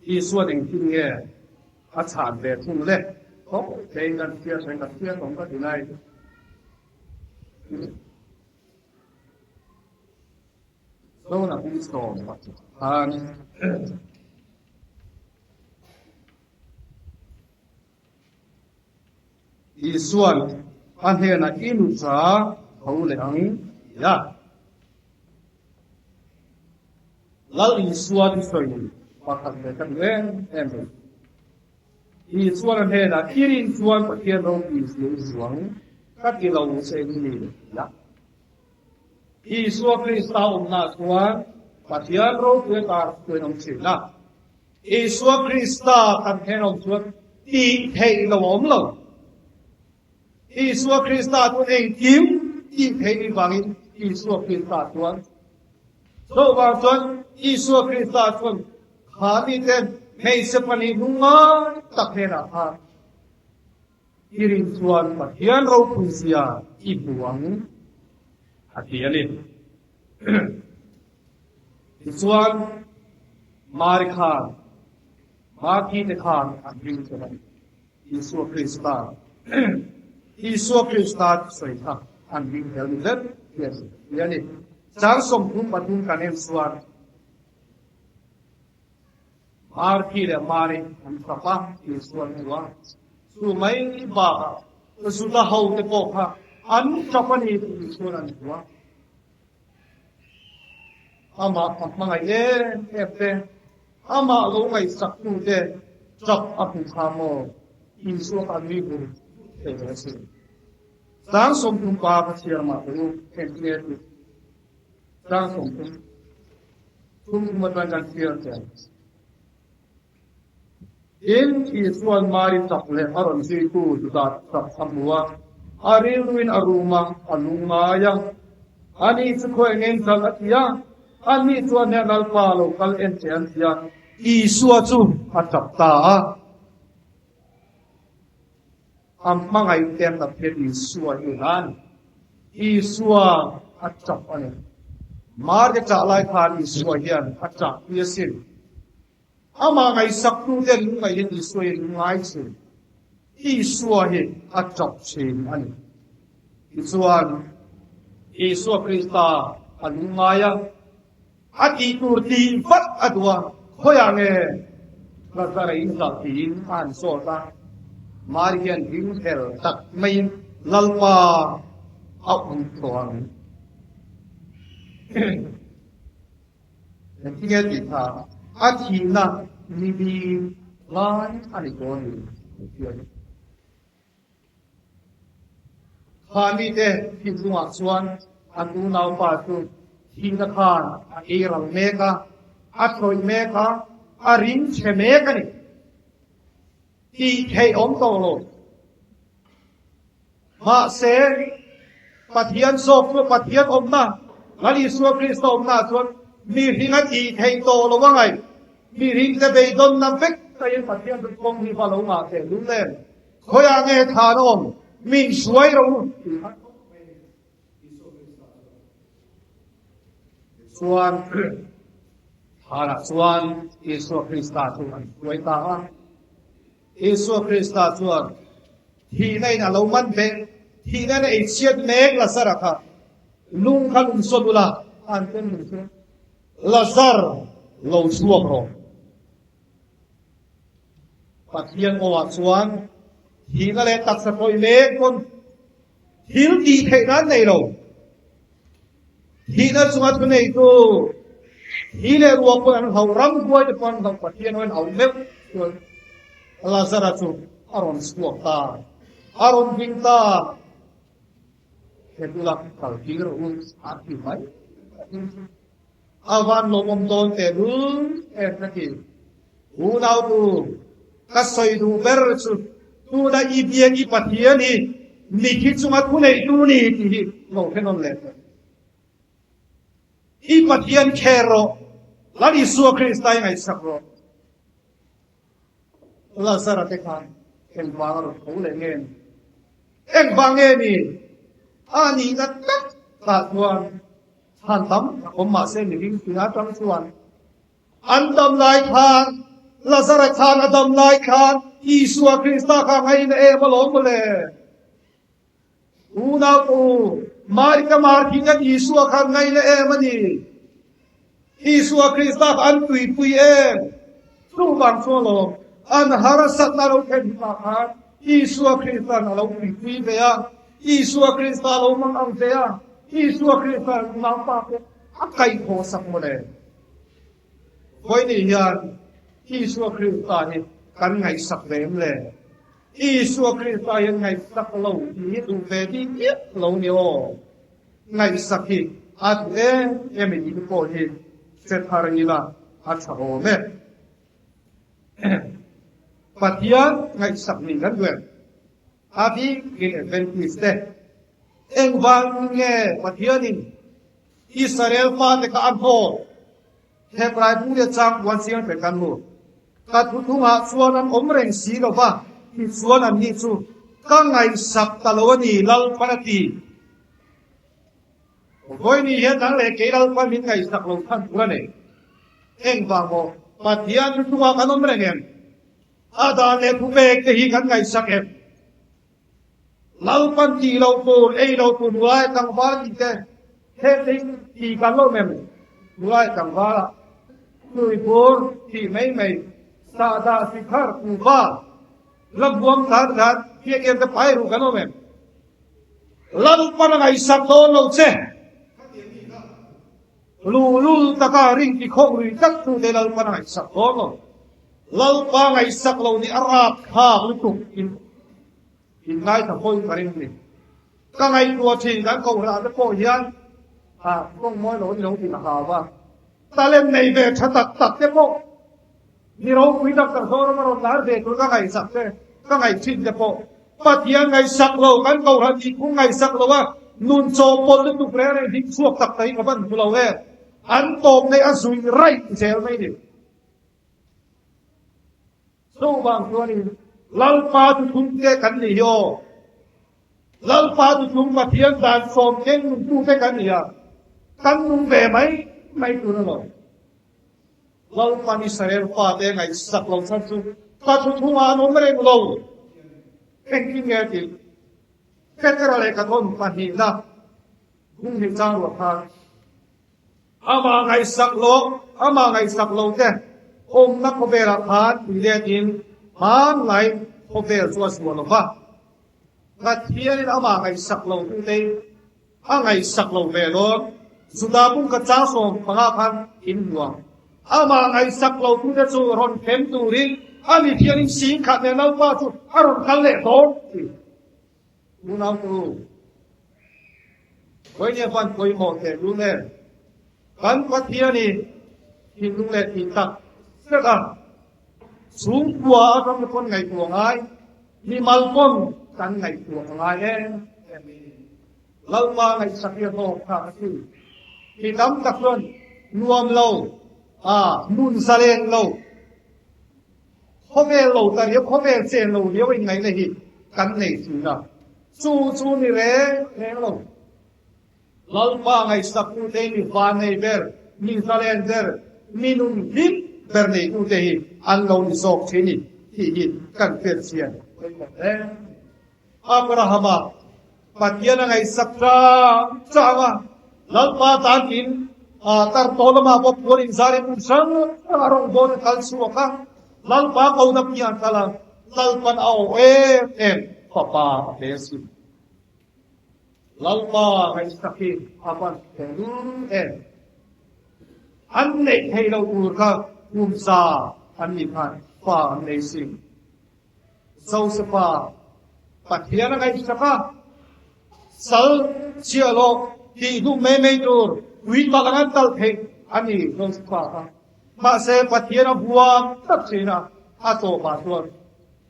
Isuan engtin nge a chhan ve thung le? Tho theiin kan hria sawiin kan hria tawng ka ti lai. Zona pum 10 khan Isua'n a hnenah i nucha tho leh ang ti a. Lal Isua thusawi pakhat leh ka duh em em mai. Isua'n a hnenah i rin chuan Pathian ropui zia i zuang ka ti lo che ni ti a. Isua Krista awmna chuan Pathian ropui a tar chuan awm thin a. Isua Krista kan hnen awm chuan tih theih lo a awm lo. Isua Krista chuan engkim tih theih ni vangin Isua Krista chuan Chuvang chuan Isua Krista chuan kha mite hmeichhe pahnih lungngai tak hnenah khan i rin chuan Pathian ropui zia i hmu ang a ti a ni. Tichuan, Mari khan, Marthi te khan an ring tawh a ni. Isua Krista, Isua Krista sawi kha an ring tel ni vek hi a ni a ni. Chang 33 kan en chuan Marthi leh Mari an tap a, Isua an hmu a. Chu mai bakah Juda ho te pawh kha an tap a ni tih Isua'n an hmu a. Amah a hmangaih em em te, amah lo ngaihsaktu te tap a hmu kha maw? Isua kha a nui hur thei lo asin. Chang 30 pa ka chhiar mah teh u, engtinge tih? Chang 30 thum thum atang kan chhiar teh. Tin, Isua'n Mari chak leh a rawn zuitu Juda chak a hmu a, a rilruin a rum a, a lung ngai a. Ani chu khawi engeng chal a ti a, ani chuan heng Lalpa lo kal en che an ti a. Isua chu a tap ta a. A hmangaih te an tap hian Isua hi a ni. Isua a tap a ni. Mari ṭah lai khan Isua hian a ṭahpui asin. Amah ngaihsaktu te lungngaih hian Isua hi lungngai thin. Isua hi a tap thin a ni. Tichuan, Isua Krista a lungngai a, a tih tur tih vat a duh a, khawiah nge Lazara in zalh tiin a han zawt a. Mari hian hlim hel tak maiin Lalpa a awm tawh ang. Engtinge tih kha a thihna ni bik lai a ni dawn ni tih a ni. Kha mite thinlungah chuan an unaupa chu thihna khan a ei ral mek a, a thlawih mek a, a ring chhe mek a ni. Tih theih awm tawh lo. Mahse, Pathian zawk chu Pathian awmna, Lal Isua Krista awmna chuan mihring a tih theih tawh lo a ngaih. Mihringte beidawnna vek taiin Pathian chu kawng hi va lo ngah teh lul em? Khawiah nge than a awm? Min hruai ro u tih kha thawk mai a ni. Isua Krista chuan Tichuan, thanah chuan Isua Krista chu an hruai ta a. Isua Krista chuan thihna in a lo man beh, thihna in a ei chhiat mek Lazara kha lung kha lung sawn ula a han ken lung chu Lazar lo chhuak rawh. Pathian awah chuan thihna leh taksa tawih mek pawn thil tih theihna an nei lo. Thihna chunga thuneitu thi leh ruah pawn an hlauh, ramhuai te pawh an hlauh, Pathian awin auh meuh chuan Lazara chu a rawn chhuak ta, a rawn ding ta. Hetula kal tir rawh u a ti mai. A van lawmawm dawn teh lul em ka ti. Unautu, ka sawi duh ber chu tuna i biak i Pathian hi mithi chunga thuneitu ni tih hi lo hrenawn leh teh. I Pathian kher rawh, Lal Isua Krista i ngaihsak rawh. Lazara te khan engvang a rawn tho leh nge ni? Engvang nge ni? A nihna tak tah chuan chhan tam tak awm mah se mihring tina atang chuan an dam lai khan Lazara khan a dam lai khan Isua Krista kha ngaina em alawm mawle. Unau u, Mari ka mar khi kan Isua khan ngaina em a ni. Isua Krista kha an tuipui em? Chuvang chu alawm an harsatna lo thlen hma khan. Isua Krista'n a lo puipui ve a, Isua Krista a lo mang ang ve a, Isua Krista unaupa pawh a kaihthawh sak mawle. Vawiin hian Isua Krista hi kan ngaihsak ve em le? Isua Krista hian ngaihsak lo tih hi duh ve bik miah lo ni aw. Ngaihsak hi a duh em em i tih pawh hi hre thar ila a tha awm e. Pathian ngaihsak nih kan duh em? A bikin Adventist te engvang nge Pathianin Israel fate kha a hnawt? Hebrai bu leh chang puan chiang pe kan hmu. Ka thuthungah chuan an awm reng si lo va, tichuan anni chu ka ngaihsak ta lo a ni, Lalpan a ti. Vawiin hian nang leh kei Lalpan min ngaihsak lo chhan tur a nei. Engvang maw? Pathian thuthungah kan awm reng em? A dan leh thupek te hi kan ngaihsak em? Lalpan tih loh tur, ei loh tur nulai tlangval tih te heng te hi tih kan lo mem nulai tlangval ah tuibur tih mai mai sahdah sikhar kuhva la buam tlan tlan biak em te pai ruh kan awm em? Lalpan a ngaihsak dawn lo che. Luhlul taka ring ti khawk lui tlat tu te Lalpan a ngaihsak dawn lo. Lalpa ngaihsak lo nih a rap thlak lutuk in in ngaithla pawhin ka ring ni. Ka ngaihtuah thin kan kohhran te pawh hian a kawng mawi lo ni lo tih a hau a. Talent nei ve tha tak tak te pawh mi ropui tak tak Zoram a rawn lar ve tur ka ngaihsak te ka ngaih thin te pawh Pathian ngaihsak lo kan kohhran tih phung ngaihsak lo a nun chawhpawlh lutuk reng reng ding chhuak tak tak hi ka van hmu lo em. An tawp nei a zui raih zel mai ni. Chuvang chuanin Lalpa thuthumte kan nih hi aw. Lalpa thuthum Pathian dan sawm keng nungtute kan ni a, kan nung ve mai mai tur a lo. Lalpan Israel fate ngaihsak lo chhan chu ka thuthumah an awm reng lo. Engtin nge a tih? Petera leh ka thawn pahnihna hung hnih chang ruah khan Amah ngaihsak lo, amah ngaihsak lo te awmna khawvelah khan tui letin hmanlai khawvel chu a zuah lo va. Pathianin amah ngaihsak lo tute a ngaihsak lo ve dawn. Juda pum ka chang 15 khan in hmu ang. Amah ngaihsak lo tute chu rawn hrem turin a mi thianin 10,000 leh Lalpa chu a rawn kal leh dawn ti. Unautu, Vawinia hman pawimawh teh lul em? Kan Pathianin thinlung leh tih tak zet a chhungkua atang te pawn ngaihtuah ngai, mimal pawn kan ngaihtuah a ngai em em a ni. Lalpa ngaihsak hi a hlawk thlak a si. Mi tam tak chuan nuam lo, a nun zalen lo, Khawvel lo ta riau, khawvel chen lo riau inngaihna hi kan nei thin a, chu chu ni reng reng lo. Lalpa ngaihsaktute hi mi vannei ber, mi zalen ber, mi nun hlim ber neitute hi an lo ni zawk thin i tih hi kan hriat chian pawimawh hle. Abrahama Pathian a ngaihsak chang chang a, Lalpa tan tiin tar tawh lamah pawh puan inzar in hmun hrang hrang a rawngbâwl in kal chhuak a, Lalpa kona piah an kal a, Lalpan a awh em em fapa a pe a si. Lalpa ngaihsak hi a van fel em. An neih theih loh tur kha kum za an nih khan fa an nei si. Josefa Pathian a ngaihsak a, sal chhiah lawk tih hnu mai mai tur ui talh ang an talh theih a ni Josefa kha. Mahse Pathian a huam tak thin a, a tawpah chuan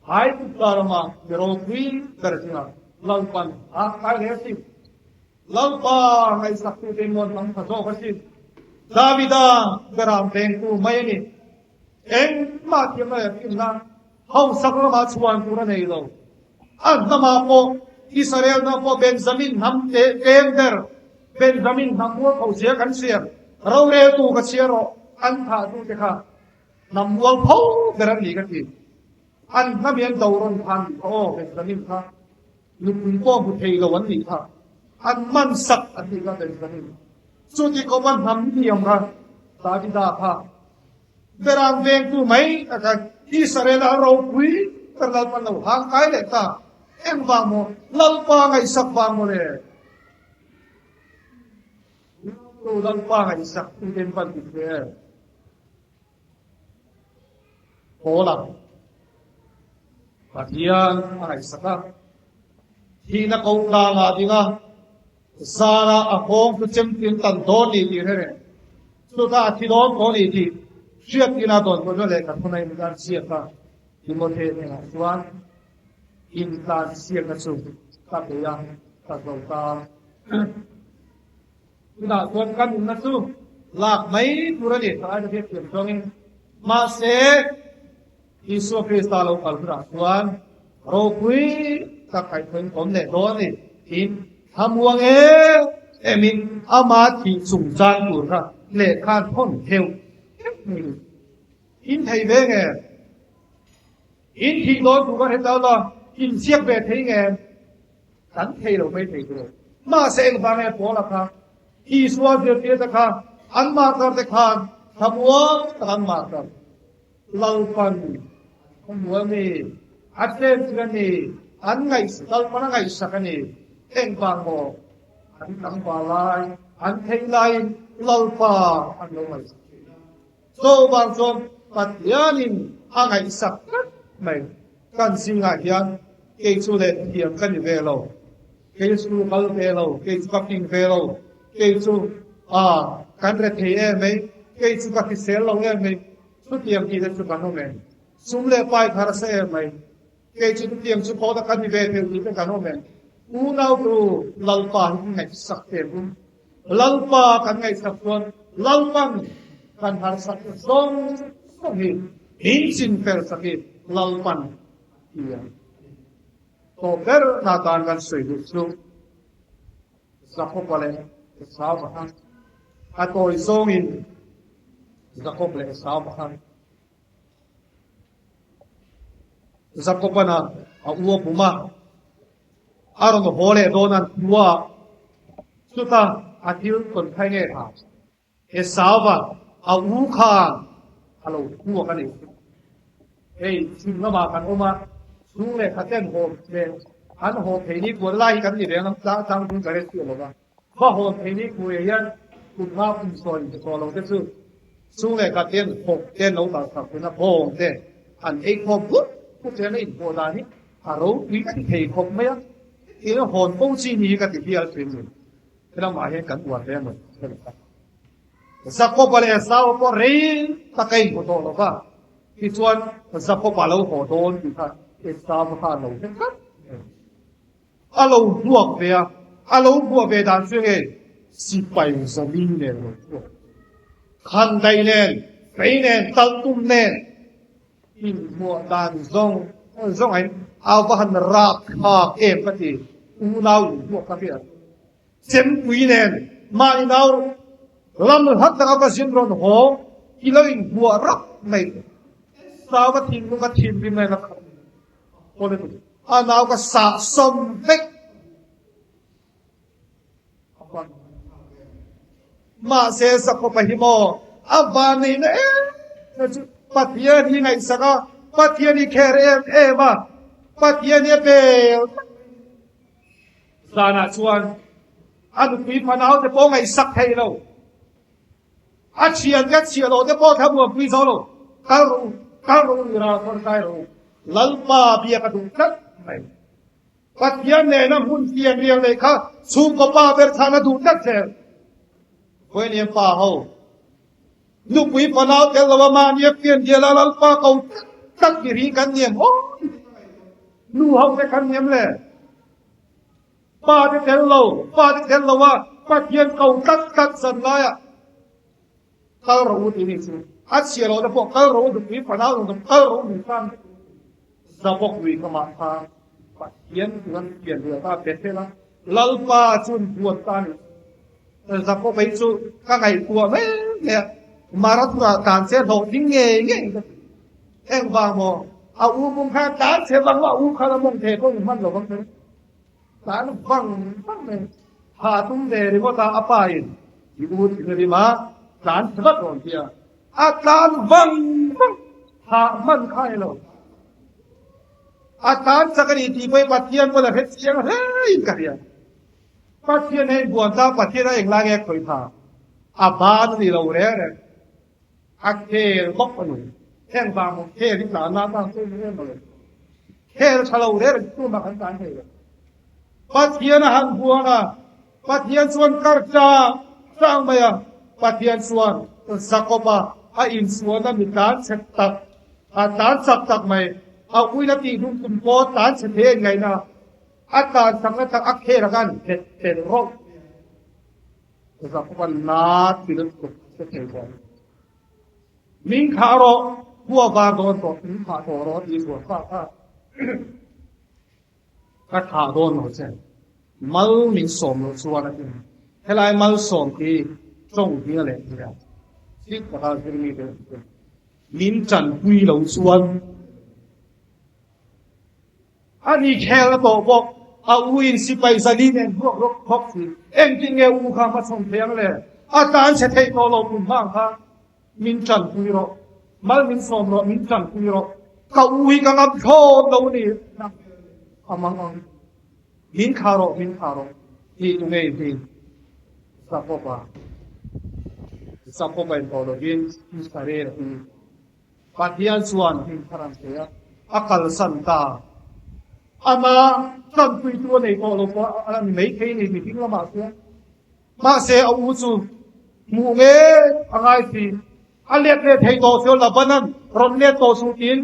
Aigupta rama mi ropui ber zingah Lalpan a kai hle a si. Lalpa ngaihsaktute muan hmang tha zawk a si. Davida beram vengtu mai a ni. Engmah thiamna leh finna hausak lamah chhuan tur a nei lo. A hnamah pawh Israel hnam pawh Benjamin hnam tlem ber, Benjamin hnam mualpho zia kan siam, roreltu ka chhiar rawh, an thahtute kha hnam mualpho ber an ni ka ti. An hnam hi an do rawn kha an nih kha aw, Benjamin kha nupui pawh hmu thei lo an nih kha, an man sak an nih kha Benjamin. Chuti khawp a hnam hniam kha Davida kha Beram vengtu mai taka Israel-a ropui ber Lalpan lo hang kai leh ta. Engvang maw? Lalpa ngaihsak vang maw le? Tu Lalpa ngaihsak tu ten van ti hle. Paula Pathian a ngaihsak a, thihna ko tlangah ding a, zana a nghawng chu chemtin tan dawn ni tih hre reng. Chutah a thi dawn tawh ni tih hriat ina dawn pawh chu lehkha thuna in an ziak a, Timothy hnenah chuan intlan siakna chu ka bei a, ka zo ta. Tunah chuan ka nunna chu lak mai tur a ni, thalai ka hriatthiam zawngin. Mahse, Isua Krista lo kal hunah chuan ropui tak kaihthawhin ka awm leh dawn a ni, tiin thlamuang em emin ama thih chungchang tur kha lehkha an thawn theuh theuh mai a ni. In thei ve nge? In thih dawn tur kha heta la inziak ve thei nge? Kan thei lo mai thei tur. Mahse engvang nge Paula kha Isua zirtirte kha an martar te khan thlamuang tak an martar. Lalpan a hmu a ni, a tlem a ni, an ngaih Lalpan a ngaihsak a ni. Engvang maw? An tlangval lai, an theih laiin Lalpa an lo ngaihsak thin a. Chuvang chuan Pathianin a ngaihsak tlat mai. Kan zingah hian kei chu leh thiam ka ni ve lo, kei chu kal ve lo, kei chu ka ping ve lo, kei chu ah kan re thei em mai, kei chu ka hrisel lo em mai, chutiang tih te chu kan awm em? Sum leh pai thar sa em mai, kei chu chutiang chu pawh ta ka ni ve thei tih te kan awm em? Unau tu Lalpa hi ngaihsak em u. Lalpa kan ngaihsak chuan Lalpan kan harsak zawng zawng hi min chin fel sak hi Lalpan a ti a ni. Tawh ber na tan kan sawi duh chu Jakob-a leh Esau-a kha a tawi zawngin Jakob leh Esau-a kha Jakob-an a u a bum a. A rawn haw leh dawn an hmu a, chuta a thil tawn phai nge kha Esauva a u khan a lo hmuak a ni. Hei chhim lamah kan awm a, chhung leh khaten haw leh an haw phei ni kual lai hi kan ni ve ang a, tlang dung ka rel chiah lo va. Va haw phei ni kuai hian kum nga kum sawi tawh lo te chu chhung leh khaten hawk te an lo kalsak thin a, bawng te an ei khawm phut phut hian a inhmuh dan hi A ropui ka ti thei khawp mai a, eng hawn bo chi ni hi ka ti hial thin ni. Helamah hian kan uar hle amaw ka ti ta. Jakob-a leh Esau-a pawh rei tak a inhmu tawh lo va, tichuan Jakob-a lo haw dawn tih kha Esau-a kha a lo hre tlat mai. A lo hmuak ve a, a lo hmuah ve dan chu hei sipai zali nen a lo hmuak. Khandai nen, fei nen, talhtum nen. Inhmuah dan zawng zawng in a va han rap thlak em ka ti, unau inhmuah ka hriat. Chempui nen mahni nau lam hlat taka ka zin rawn haw i lo inhmuah rap mai. Nau ka thinlung ka thinrim em a khat a nau ka sah sawm vek. Mahse Jakob-a hi maw a van neihna em em chu Pathian hi ngaihsak a, Pathian hi kher em em a, Pathian hi a bel tak mai. Zanah chuan a nupui fanaute pawh ngaihsak thei lo. A thian ka chhiah loh te pawh thlamuanpui zo lo. Kal rawh u, kal rawh u, i ral thawn kai rawh u. Lalpa bia ka duh tlat mai. Pathian nena hmun fian riang leh kha chhungkaw pa ber thlan a duh tlat zel. Vawiin pa ho nupui fanau tel lo a mahnia fian dial a Lalpa ko tlat tlat hi ring kan niam haw nu ho te kan niam le. Pa te tel lo, pa te tel lo a Pathian ko tlat tlat zan laiah kal rawh u tih ni chu a chhia lo te pawh kal rawh u nupui fanau lo kal rawh u min tan. Zabawk lui ka mah kha Pathian chuan pian rial ta Bethel a Lalpa chuan buat ta a ni. Jakob hi chu ka ngaihtuah mai mai a, Marathura tan che hlawhtling ngei ngei ka ti. Engvang maw? A u mung kha tan che vang a u khan a mawng thei pawh in hman lo vang mai. Tan vang vang mai. Tha tum ve ringawt a a pa in i u thin a rim a, tlan che vat rawn ti a. A tlan vang vang, thah hman kha i lo. A tan chak a ni tih pawhin Pathian pawn a hre chiang hle in ka hria. Pathian hei buan ta Pathian a englai nge khawih tha? A ban a ni lo reng reng. A khel bawk a ni. Heng vang maw khel hi tlan na tan sawi em lo. Khel tha lo reng reng tumah kan tlan thei lo. Pathian a han buan a, Pathian chuan kar tlang tlang mai a, Pathian chuan Jakob-a a insualna mi tlan chhe tak, a tlan chak tak mai, a uina tih hlum tum pawh tlan chhe thei a inngaihna a, a tlan chakna tak a khel a kan hlet tel rawh. Jakob-a na ti lutuk che thei bawk. Min khah rawh, khua var dawn tawh, min khah tawh rawh tih sual kha kha. Ka thah dawn lo che. Mal min sawm loh chuan a ti. Helai malsawm hi tawng hi a leh thei a, thik taka zirmi te min tanpui lo chuan a ni khel a tawh bawk. A u in sipai zali nen ruak rawk khawp si. Engtin nge u kha hmachhawn thei ang le? A tan chhe theih tawh lo tum hmang kha. Min tanpui rawh, mal min sawm rawh, min tanpui rawh. Ka u hi ka ngam thlawt lo ni a mang ang. Min thlah rawh, min thlah rawh tih tu ngei hi Jakoba, Jakoba in tawh lovin Israel hi Pathian chuan hming thar an pe a, a kalsan ta. Ama tanpuitu a nei tawh lo pawh a ni maithei ni mihring lamah chuan. Mahse a u chu hmuh ngei a ngai si. A let leh thei tawh si lo, Labanan rawn let tawh suh tiin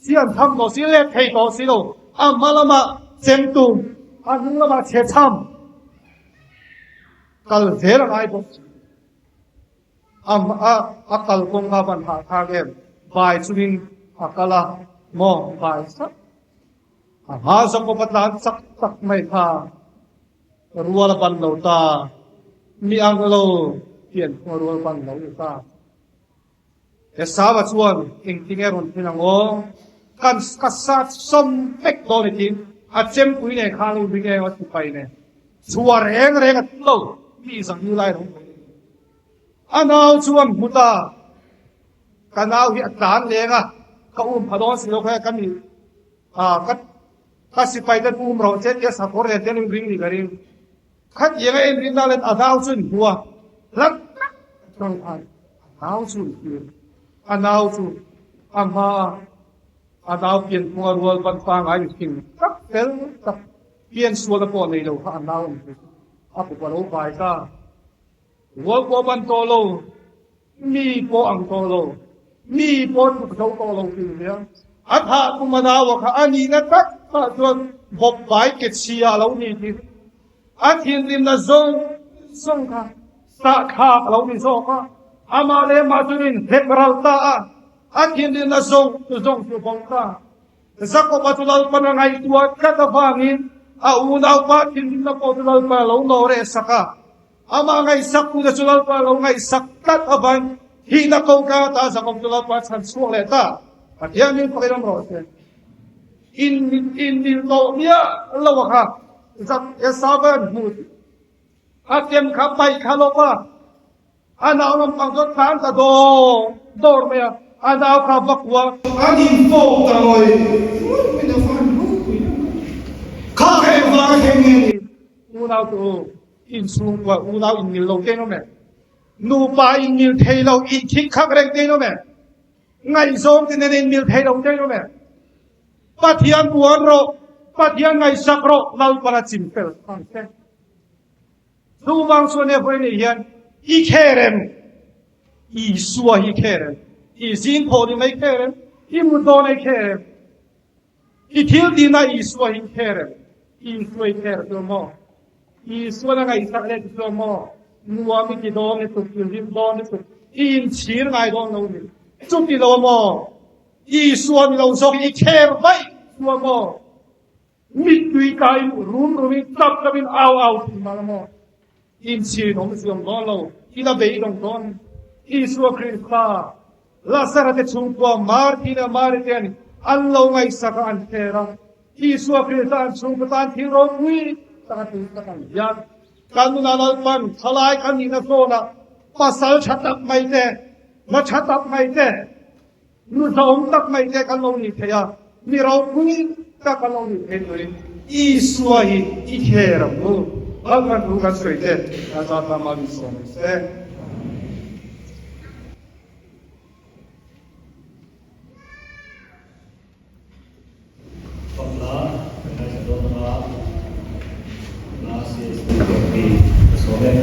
si an tham tawh si, let thei tawh si lo. A hma lamah chem tum, a hnung lamah chhe cham kal zel a ngai bawk si. A a kal kawng kha van hahthlak em, bai chungin a kal a maw, bai sak. A hma Jakob a tlan chak tak mai kha. Rual a ban lo ta, mi ang lo hian khua rual ban lo i ta. Esau-a chuan engtinge rawn thlen ang aw? Kan ka sat sawm vek dawn i tin, a chempui nen khan u ring eng a sipai nen chhuah reng reng a tum lo, mi zang ni lai rawng mai. A nau chuan hmu ta, ka nau hi a tlan leng a, ka um pha dawn si lo kha ka ni ka Ka sipai te pum rawh che tia sakawr nen te an inring ni ka ring. Khatiang a enrin na len a nau chu in hmu a, hlat tak atang khan a nau chu in thlir. A nau chu a hma a, a nau pian phung a rual ban pangai in thing tak fel tak pian sual a pawh nei lo kha a nau an hmu. A pup a lo vai ta. Rual pawh ban tawh lo, mi pawh ang tawh lo, mi pawh tluk zo tawh lo tih nia. A thah kum a naua kha a nihna tak ah chuan bawp vai ke chhia a lo ni tih a thinrimna zawng zawng kha sahthlak a lo ni zawk a, amah leh amah chuan inhlep ral ta a, a thinrimna zawng zawng chu bo ta. Jakob-a chu Lalpan a ngaihtuah tlat avangin a unaupa thinrimna pawh chu Lalpan a lo nawreh sak a. Amah ngaihsak tu te chu Lalpa lo ngaihsak tlat avang thihna ko ka ta Jakob chu Lalpa chhan chhuak leh ta. Pathian min pakin awm rawh se. In in mil tawh miah lo a kha Zak Esau an hmu a kem kha paih kha lawp a a nau lampang chu tlan ta dawr dawr mai a a nau kha va kua An infawk ta ngawih ngawih mai lo va an ropui em mai. Kha kha engvang a thleng nge ni? Unau chu Inchhungkua unau inmil lo te nawm e. Nupa inmil thei lo, inthik khak reng te nawm e. Ngaihzawng te nen inmil thei lo te nawm e. Pathian buan rawh, Pathian ngaihsak rawh, Lalpan a chim fel ang che. Chuvang chuan he vawi nei hian i kher em? Isua hi kher em? I zing thawh ni mai kher em? I mut dawn ei kher em? I thil tihna Isua hi kher em? Isua i kher chu maw? Isuan a ngaihsak leh chu maw? Nuam i ti dawn lutuk, i hlim dawn lutuk, i inchhir ngai dawn lo ni. Chuti lo maw? Isua ni lo zawk i kher vaih chu maw? Mittui tlaiin rum rumin tap tapin au au thin mah la maw? Inchhir awm ziawm dawn lo, i la beidawng dawn. Isua Krista, Lazara te chhungkua Marthi leh Mari ten an lo ngaihsak a an kher a. Isua Krista an chhungkaw tan thil ropui tak a tih tak ang hian kan nunah Lalpan thalai kan nihna zawnah pasal tha tak mai te, hna tha tak mai te, nu hlauhawm tak mai te kan lo nih theih a, mi ropui. tak a lo nih theih turin Isua hi i ther ang u. Lalpan thu kan sawi te a zat lama min sawm ni se. Fak hla kan ngaithla dawn anga hla CSP Lawmpi ka sawm e.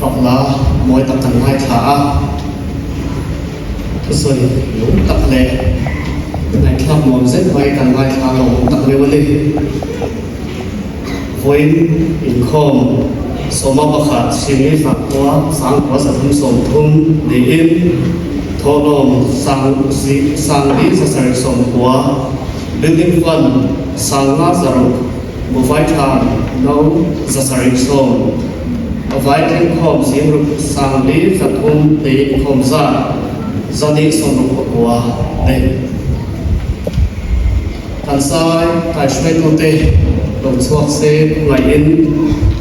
Fak hla mawi tak kan ngaithla a, thusawi lung tak leh ngaihthlak nuam zet mai kan ngaithla lo awm tak reuh a ni. Vawiin inkhawm sawma pakhat Singli Sangkhua Sangkhua 330 niin thawhlawm Sangli zasarih sawmkua Building Fund 500 6 Mobile tha no 710 a vai thlengkhawm zingruk 4300 te inkhawm zat 269 nei. Kan sai kaihruaitute lo chhuak se khawngaihin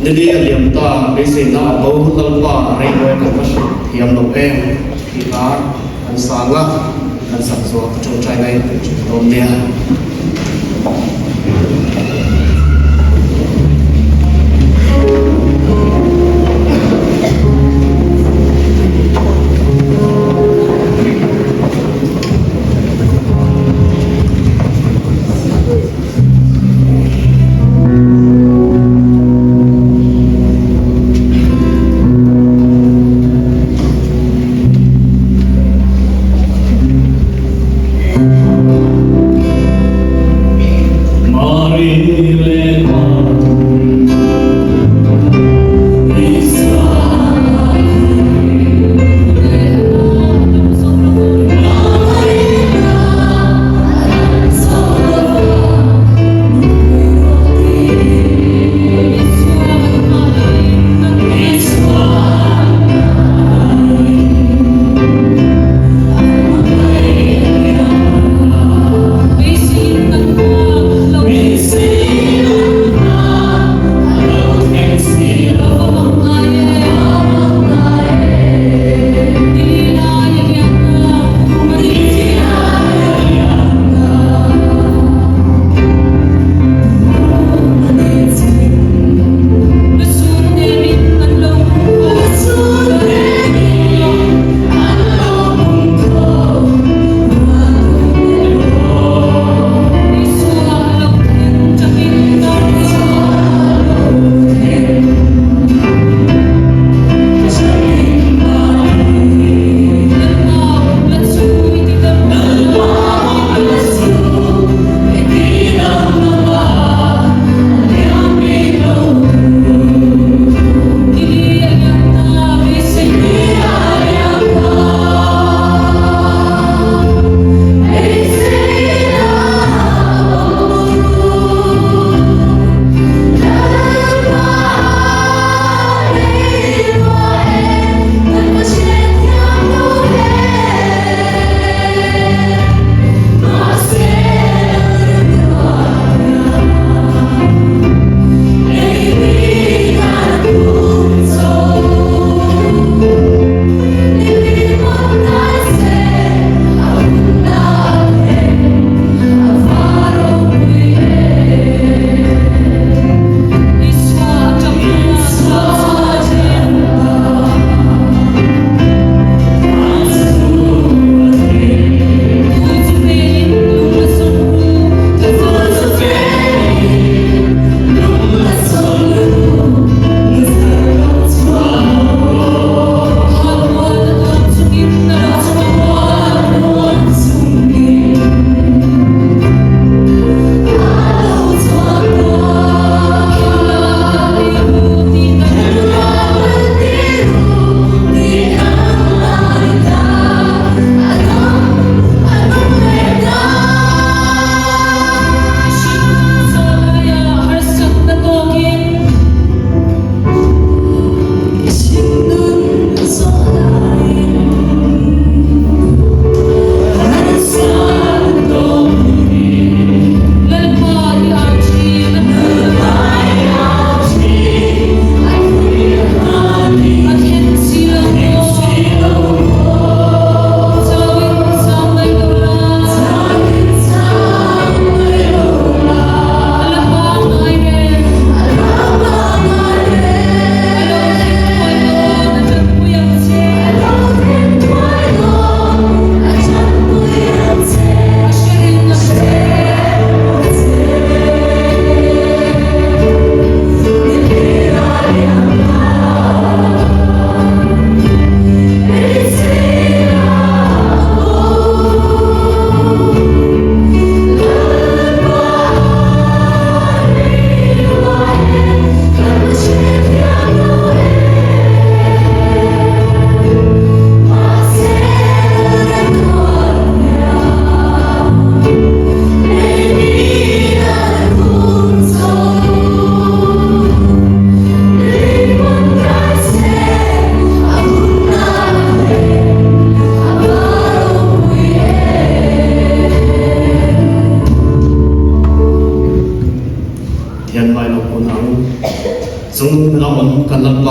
nili a liam ta beiseina a bo Lalpa reiluai kan va hrilh thiam lo em tih kha kan sang a, kan sak zuah ka tawngtai ngai thin dawn nia.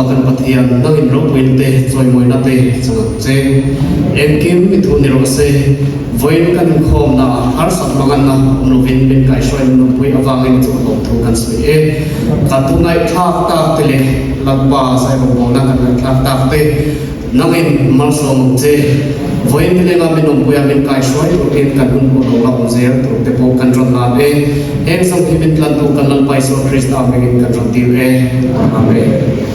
kan Pathian, nangin ropuina te, chawimawina te chang ang che. Engkim i thu ni rawh se, vawiin kan inkhawmna ah harsat manganna awm lovin min kaihhruai nunpui avangin chu hlawm thu kan sawi e. Kan thu ngaihthlak tak te leh Lalpa zairawngbawnna kan ngaihthlak tak te, Nangin malsawm ang che. Vawiin nilenga min awmpuia min kaihruai turin kan hun pawh lo la awm zel tur te pawh kan rawn lan e. Heng zawng hi min tlantu kan Lalpa Isua Krista hmingin kan rawn tir e. Amen.